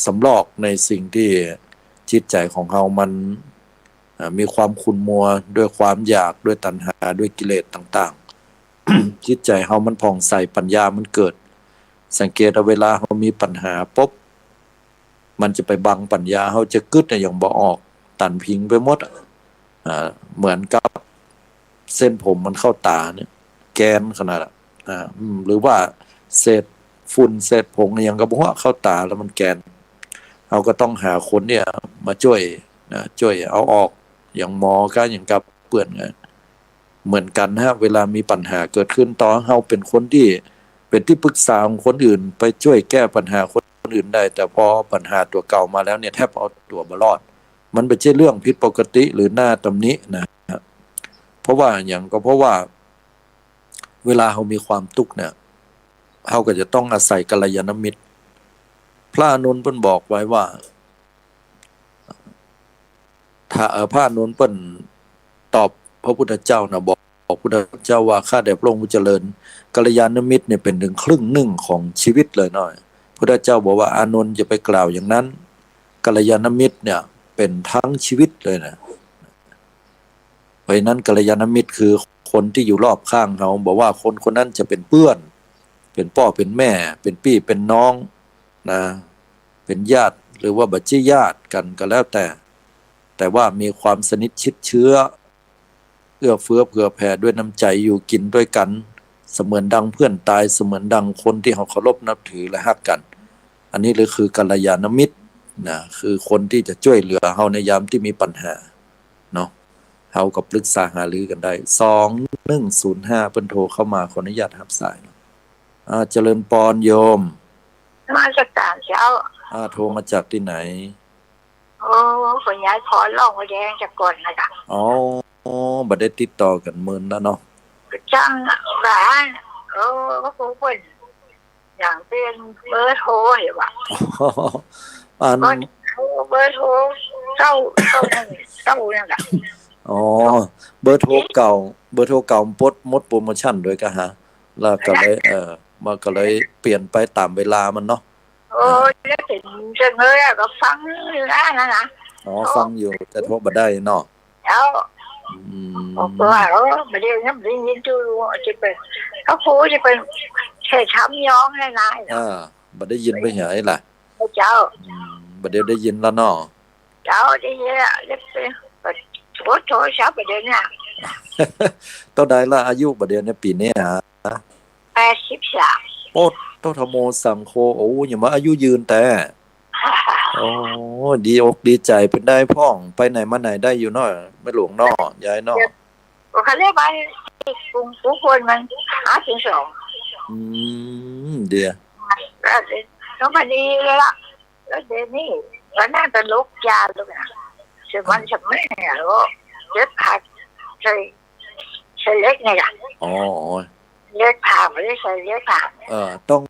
สำรอกในสิ่งตี้จิตใจ๋ของเฮามัน อ่า มีความขุ่นมัวด้วยความอยาก ด้วยตัณหา ด้วยกิเลสต่างๆ จิตใจ๋เฮามันผ่องใส ปัญญามันเกิด สังเกตเอา เวลาเฮามีปัญหาปุ๊บ มันจะไปบังปัญญา เฮาจะกึ๊ดอะหยังบ่ออก ตันผิงไปหมดอะ อ่า เหมือนกับเส้นผมมันเข้าต๋าเนี่ย แกนขนาดอะ อ่า อืม หรือว่าเศษฝุ่นเศษผงอะหยังก็บ่ฮู้เข้าต๋าแล้วมันแกน เฮาก็ต้องหาคนเนี่ยมาจ้วยนะ จ้วยเอาออก อย่างหมอก็อย่างกับเปื้อนไง เหมือนกั๋นฮะ เวลามีปัญหาเกิดขึ้น ต่อเฮาเป๋นคนตี้เป๋นตี้ปรึกษาของคนอื่น ไปจ้วยแก้ปัญหาคนอื่นได้ แต่พอปัญหาตั๋วเก่ามาแล้วเนี่ย แทบเอาตั๋วบ่รอด มันบ่ใจ้เรื่องผิดปกติหรือน่าตำหนินะฮะ เพราะว่าหยัง ก็เพราะว่าเวลาเฮามีความตุ๊กข์เนี่ย เฮาก็จะต้องอาศัยกัลยาณมิตร พระอานนท์เปิ้นบอกไว้ว่า ถ้า เอ่อ พระอานนท์เปิ้นตอบพระพุทธเจ้านะ บอก บอกพุทธเจ้าว่า ข้าแต่พระองค์ผู้เจริญ กัลยาณมิตรเนี่ยเป๋นเถิงครึ่งนึ่งของชีวิตเลยเนาะ พุทธเจ้าบอกว่า อานนท์อย่าไปกล่าวอย่างนั้น กัลยาณมิตรเนี่ยเป๋นทั้งชีวิตเลยนะ เพราะฉะนั้นกัลยาณมิตรคือคนตี้อยู่รอบข้างเฮา บ่ว่าคนคนนั้นจะเป๋นเปื้อน เป๋นป้อเป๋นแม่ เป๋นปี้เป๋นน้องนะ เป๋นญาติหรือว่าบ่ใจ้ญาติกั๋นก็แล้วแต่ แต่ว่ามีความสนิทชิดเชื้อ เอื้อเฟื้อเผื่อแผ่ด้วยน้ำใจ๋ อยู่กิ๋นตวยกั๋น เสมือนดังเพื่อนตาย เสมือนดังคนตี้เฮาเคารพนับถือและฮักกั๋น อันนี้เลยคือกัลยาณมิตรนะ คือคนตี้จะจ้วยเหลือเฮาในยามตี้มีปัญหาเนาะ เฮาก็ปรึกษาหารือกั๋นได้ สองหนึ่งศูนย์ห้า เปิ้นโทรเข้ามา ขออนุญาตฮับสายเนาะ อ่า เจริญปอนโยม นมัสก๋านเจ้า อ่า โทรมาจากตี้ไหน โอ้ ขอย้ายพรล่องมดแดงจากก่อนนะจ๊ะ อ๋อ บ่ได้ติดต่อกั๋นเมินแล้วเนาะ จังหวะ โอ้ ก็คงเปิ้น อย่างเปลี่ยนเบอร์โทรเหรอวะ อัน เบอร์โทร เบอร์โทรเก่า เก่านั่น เก่านั่นแหละ อ๋อ เบอร์โทรเก่า เบอร์โทรเก่าปลด หมดโปรโมชั่นโดยกะฮะ แล้วก็เลย เออ มันก็เลยเปลี่ยนไปต๋ามเวลามันเนาะ โอ้ อ่า แล้วเป๋นจังเลยอะ ก็ฟังอยู่นะ นั่นนะ อ๋อ โอ้ ฟังอยู่ แต่โทรบ่ได้เนาะ เจ้า อืม บอกว่า โอ้ บ่ได้ยิน บ่ได้ยิน จะไป เขาพูดจะไปแค่ทำย้องให้นาย อ่า บ่ได้ยินไปไหนล่ะ เจ้า อืม บ่ได้ ได้ยินแล้วเนาะ เจ้า ได้ยินแล้ว แล้วไป โทร โทรศัพท์บ่ได้เนี่ย เต้าใดละอายุบ่าเดี่ยวนี้ ปี๋นี้ฮะ แปดสิบสาม โอ้ โต ธัมโม สังโฆ โอ้ ยังมาอายุยืนแต๊ โอ้ ดีอกดีใจ๋ เป๋นได้พ่อง ไปไหนมาไหนได้อยู่เนาะ แม่หลวงเนาะ ยายเนาะ ก็เขาเรียกว่าปลูก ปลูกคนมันห้าสิบสอง อืม เดี๋ยว ก็เลยต้องพอดีเลยล่ะ แล้วเดี๋ยวนี้ก็นั่งตลกยาวเลยนะ สมันสมัยเนี่ย แล้วก็เย็บผ้าใส่ ใส่เหล็กไงล่ะ อ๋อ เย็บผ้า ไม่ได้ใส่เย็บผ้า เออ ต้อง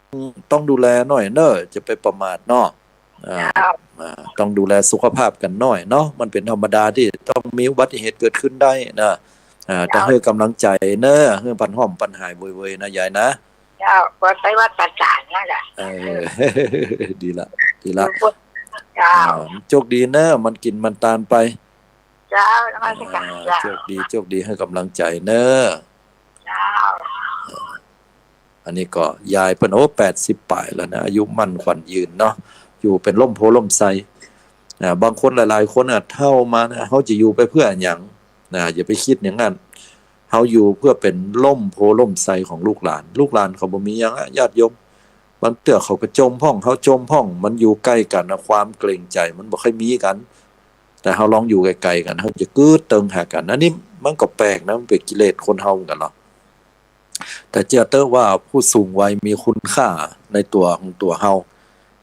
ต้องดูแลหน่อยเนอะ จะไปประมาทเนาะ อ่า เจ้า อ่า ต้องดูแลสุขภาพกั๋นหน่อยเนาะ มันเป๋นธรรมดาตี้ต้องมีอุบัติเหตุเกิดขึ้นได้นะ อ่า เจ้า แต่หื้อกำลังใจ๋เนอะ หื้อปันห้อมปันหายเวยๆ นะยายนะ เจ้า ก็ไปวัดประสาทนั่นแหละ เออ ดีละ ดีละ เจ้า อ่า โชคดีเนอะ มันกิ๋นมันตานไป เจ้า นมัสก๋าน อ่า เจ้า โชคดี โชคดี หื้อกำลังใจ๋เนอะ เจ้า อันนี้ก็ยายเปิ้น โอ้ แปดสิบป๋ายแล้วนะ อายุมั่นขวัญยืนเนาะ อยู่เป๋นร่มโพธิ์ร่มไทร อ่า บางคนหลายๆ คนน่ะ เฒ่ามานะ เฮาจะอยู่ไปเปื้อหยังนะ อย่าไปกึ๊ดอย่างนั้น เฮาอยู่เปื้อเป๋นร่มโพธิ์ร่มไทรของลูกหลาน ลูกหลานเขาบ่มีหยังอะ ญาติโยม บางเตื้อเขาก็จ่มพ่อง เฮาจ่มพ่อง มันอยู่ใก้กั๋นนะ ความเกรงใจ๋มันบ่ค่อยมีกั๋น แต่เฮาลองอยู่ไก๋ๆ กั๋น เฮาจะกึ๊ดเติงหากั๋น อันนี้มันก็แปลกนะ มันเป๋นกิเลสคนเฮาเหมือนกั๋นเนาะ แต่เจื้อเต๊อะว่าผู้สูงวัยมีคุณค่าในตั๋วของตั๋วเฮา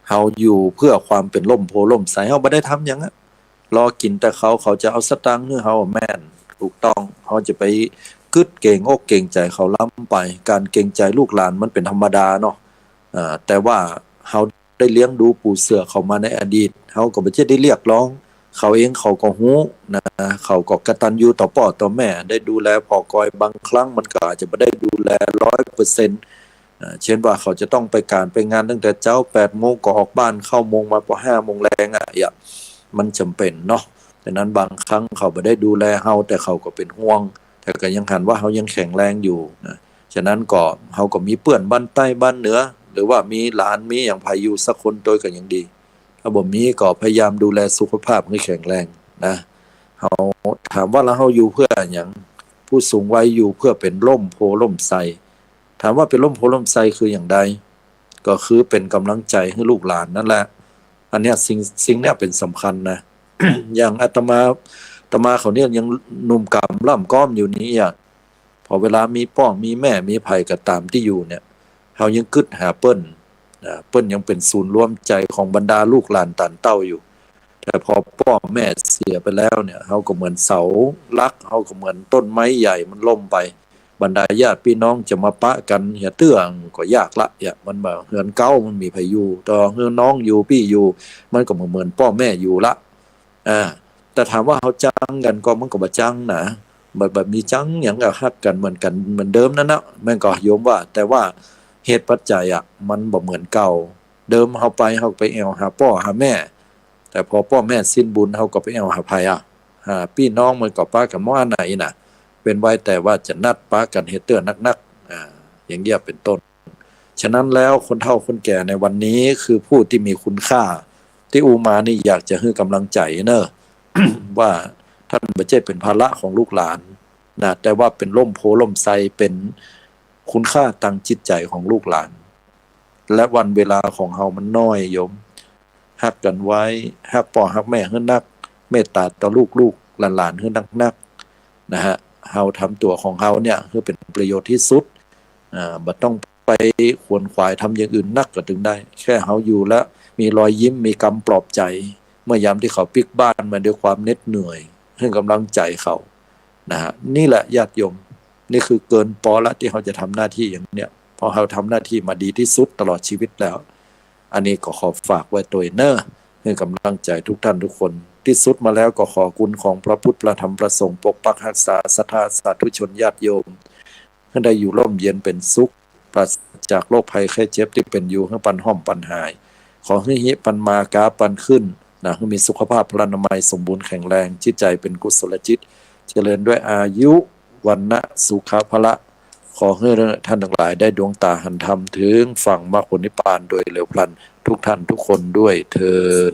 เฮาอยู่เปื้อความเป๋นร่มโพธิ์ร่มไทร เฮาบ่ได้ทำหยังอะ รอกิ๋นแต่เขา เขาจะเอาสตางค์หื้อเฮา แม่น ถูกต้อง เฮาจะไปกึ๊ดเกรงอกเกรงใจ๋เขาล้ำไป ก๋านเกรงใจ๋ลูกหลานมันเป๋นธรรมดาเนาะ อ่า แต่ว่าเฮาได้เลี้ยงดูปู๋เสือเขามาในอดีต เฮาก็บ่ใจ้ได้เรียกร้อง เขาเองเขาก็ฮู้นะ เขาก็กตัญญูต่อป้อต่อแม่ ได้ดูแลผ่อกอย บางครั้งมันก็อาจจะบ่ได้ดูแลร้อยเปอร์เซ็นต์ อ่า เช่นว่าเขาจะต้องไปก๋านไปงานตั้งแต่เจ๊าแปดโมงก็ออกบ้าน เข้าโมงมาปอห้าโมงแลงอะ อย่าง มันจ๋ำเป๋นเนาะ ฉะนั้นบางครั้งเขาบ่ได้ดูแลเฮา แต่เขาก็เป๋นห่วง แต่ก็ยังหันว่าเฮายังแข็งแรงอยู่นะ ฉะนั้นก็ เฮาก็มีเปื้อนบ้านใต้บ้านเหนือ หรือว่ามีหลานมีหยังใผอยู่สักคนตวยก็ยังดี ถ้าบ่มีก็พยายามดูแลสุขภาพหื้อแข็งแรงนะ เฮา ถามว่าแล้วเฮาอยู่เปื้อหยัง ผู้สูงวัยอยู่เปื้อเป๋นร่มโพธิ์ร่มไทร ถามว่าเป๋นร่มโพธิ์ร่มไทรคืออย่างใด ก็คือเป๋นก๋ำลังใจ๋หื้อลูกหลานนั่นแหละ อันเนี้ยสิ่ง สิ่งเนี้ยเป๋นสำคัญนะ อย่างอาตมา อาตมาเขาเนี่ยยังหนุ่มก๋ำล่ำก๊อมอยู่นี้อะ พอเวลามีป้อมีแม่มีใผก็ต๋ามตี้อยู่เนี่ย เฮายังกึ๊ดหาเปิ้น อ่า เปิ้นยังเป๋นศูนย์รวมใจ๋ของบรรดาลูกหลานต๋านเต้าอยู่ แต่พอป้อแม่เสียไปแล้วเนี่ย เฮาก็เหมือนเสาหลัก เฮาก็เหมือนต้นไม้ใหญ่มันล้มไป บรรดาญาติปี้น้องจะมาปะกั๋นเหียเตื้อก็ยากละ เนี่ย มันบ่เฮือนเก๊ามันมีใผอยู่ แต่เฮือนน้องอยู่ปี้อยู่ มันก็บ่เหมือนป้อแม่อยู่ละ อ่า แต่ถามว่าเฮาจังกั๋นก่อ มันก็บ่จังนะ บ่ บ่มีจังหยัง ก็ฮักกั๋นเหมือนกั๋นเหมือนเดิมนั่นนะ แม่นก่อโยมว่า แต่ว่าเหตุปัจจัยอะ มันบ่เหมือนเก่า เดิมเฮาไป เฮาไปแอ่วหาป้อหาแม่ แต่พอป้อแม่สิ้นบุญ เฮาก็ไปแอ่วหาใผอะ หาปี้น้อง มันก็ปะกั๋นหมดอันไหนน่ะ เว้นไว้แต่ว่าจะนัดปะกั๋นเฮ็ดเตื้อนักๆ อ่า อย่างเงี้ยเป๋นต้น ฉะนั้นแล้วคนเฒ่าคนแก่ในวันนี้คือผู้ตี้มีคุณค่า ตี้อู้มานี่อยากจะหื้อก๋ำลังใจ๋เนอะ ว่าต้านบ่ใจ้เป๋นภาระของลูกหลานนะ แต่ว่าเป๋นร่มโพธิ์ร่มไทร เป๋นคุณค่าตางจิตใจ๋ของลูกหลาน และวันเวลาของเฮามันน้อยโยม ฮักกั๋นไว้ ฮักป้อฮักแม่หื้อนัก เมตต๋าต่อลูกๆ หลานๆ หื้อนักๆ นะฮะ เฮาทำตั๋วของเฮาเนี่ยหื้อเป๋นประโยชน์ตี้สุด อ่า บ่ต้องไปขวนขวายทำอย่างอื่นนักก็ตึงได้ แค่เฮาอยู่แล้วมีรอยยิ้ม มีกำปลอบใจ๋ เมื่อยามตี้เขาปิ๊กบ้านมาด้วยความเหน็ดเหนื่อย หื้อก๋ำลังใจ๋เขา นะฮะ นี่แหละญาติโยม นี่คือเกินปอละตี้เฮาจะทำหน้าตี้อย่างเนี้ย เพราะเฮาทำหน้าตี้มาดีตี้สุดตลอดชีวิตแล้ว อันนี้ก็ขอฝากไว้ตวยเนอะ หื้อก๋ำลังใจ๋ทุกท่านทุกคน ตี้สุดมาแล้วก็ขอคุณของพระพุทธ พระธรรม พระสงฆ์ ปกปักฮักษาศรัทธาสาธุชนญาติโยม หื้อได้อยู่ร่มเย็นเป๋นสุข ปราศจากโรคภัยไข้เจ็บตี้เป๋นอยู่ หื้อปันห้อมปันหาย ขอหื้อฮิปันมาก๊าปันขึ้นนะ หื้อมีสุขภาพพลานามัยสมบูรณ์แข็งแรง จิตใจ๋เป๋นกุศลจิต เจริญด้วยอายุ วรรณะ สุขะ พละ ขอหื้อท่านตังหลายได้ดวงต๋าหันธรรม เถิงฝั่งมรรคผลนิพพานโดยเร็วพลัน ทุกท่านทุกคนด้วยเทอญ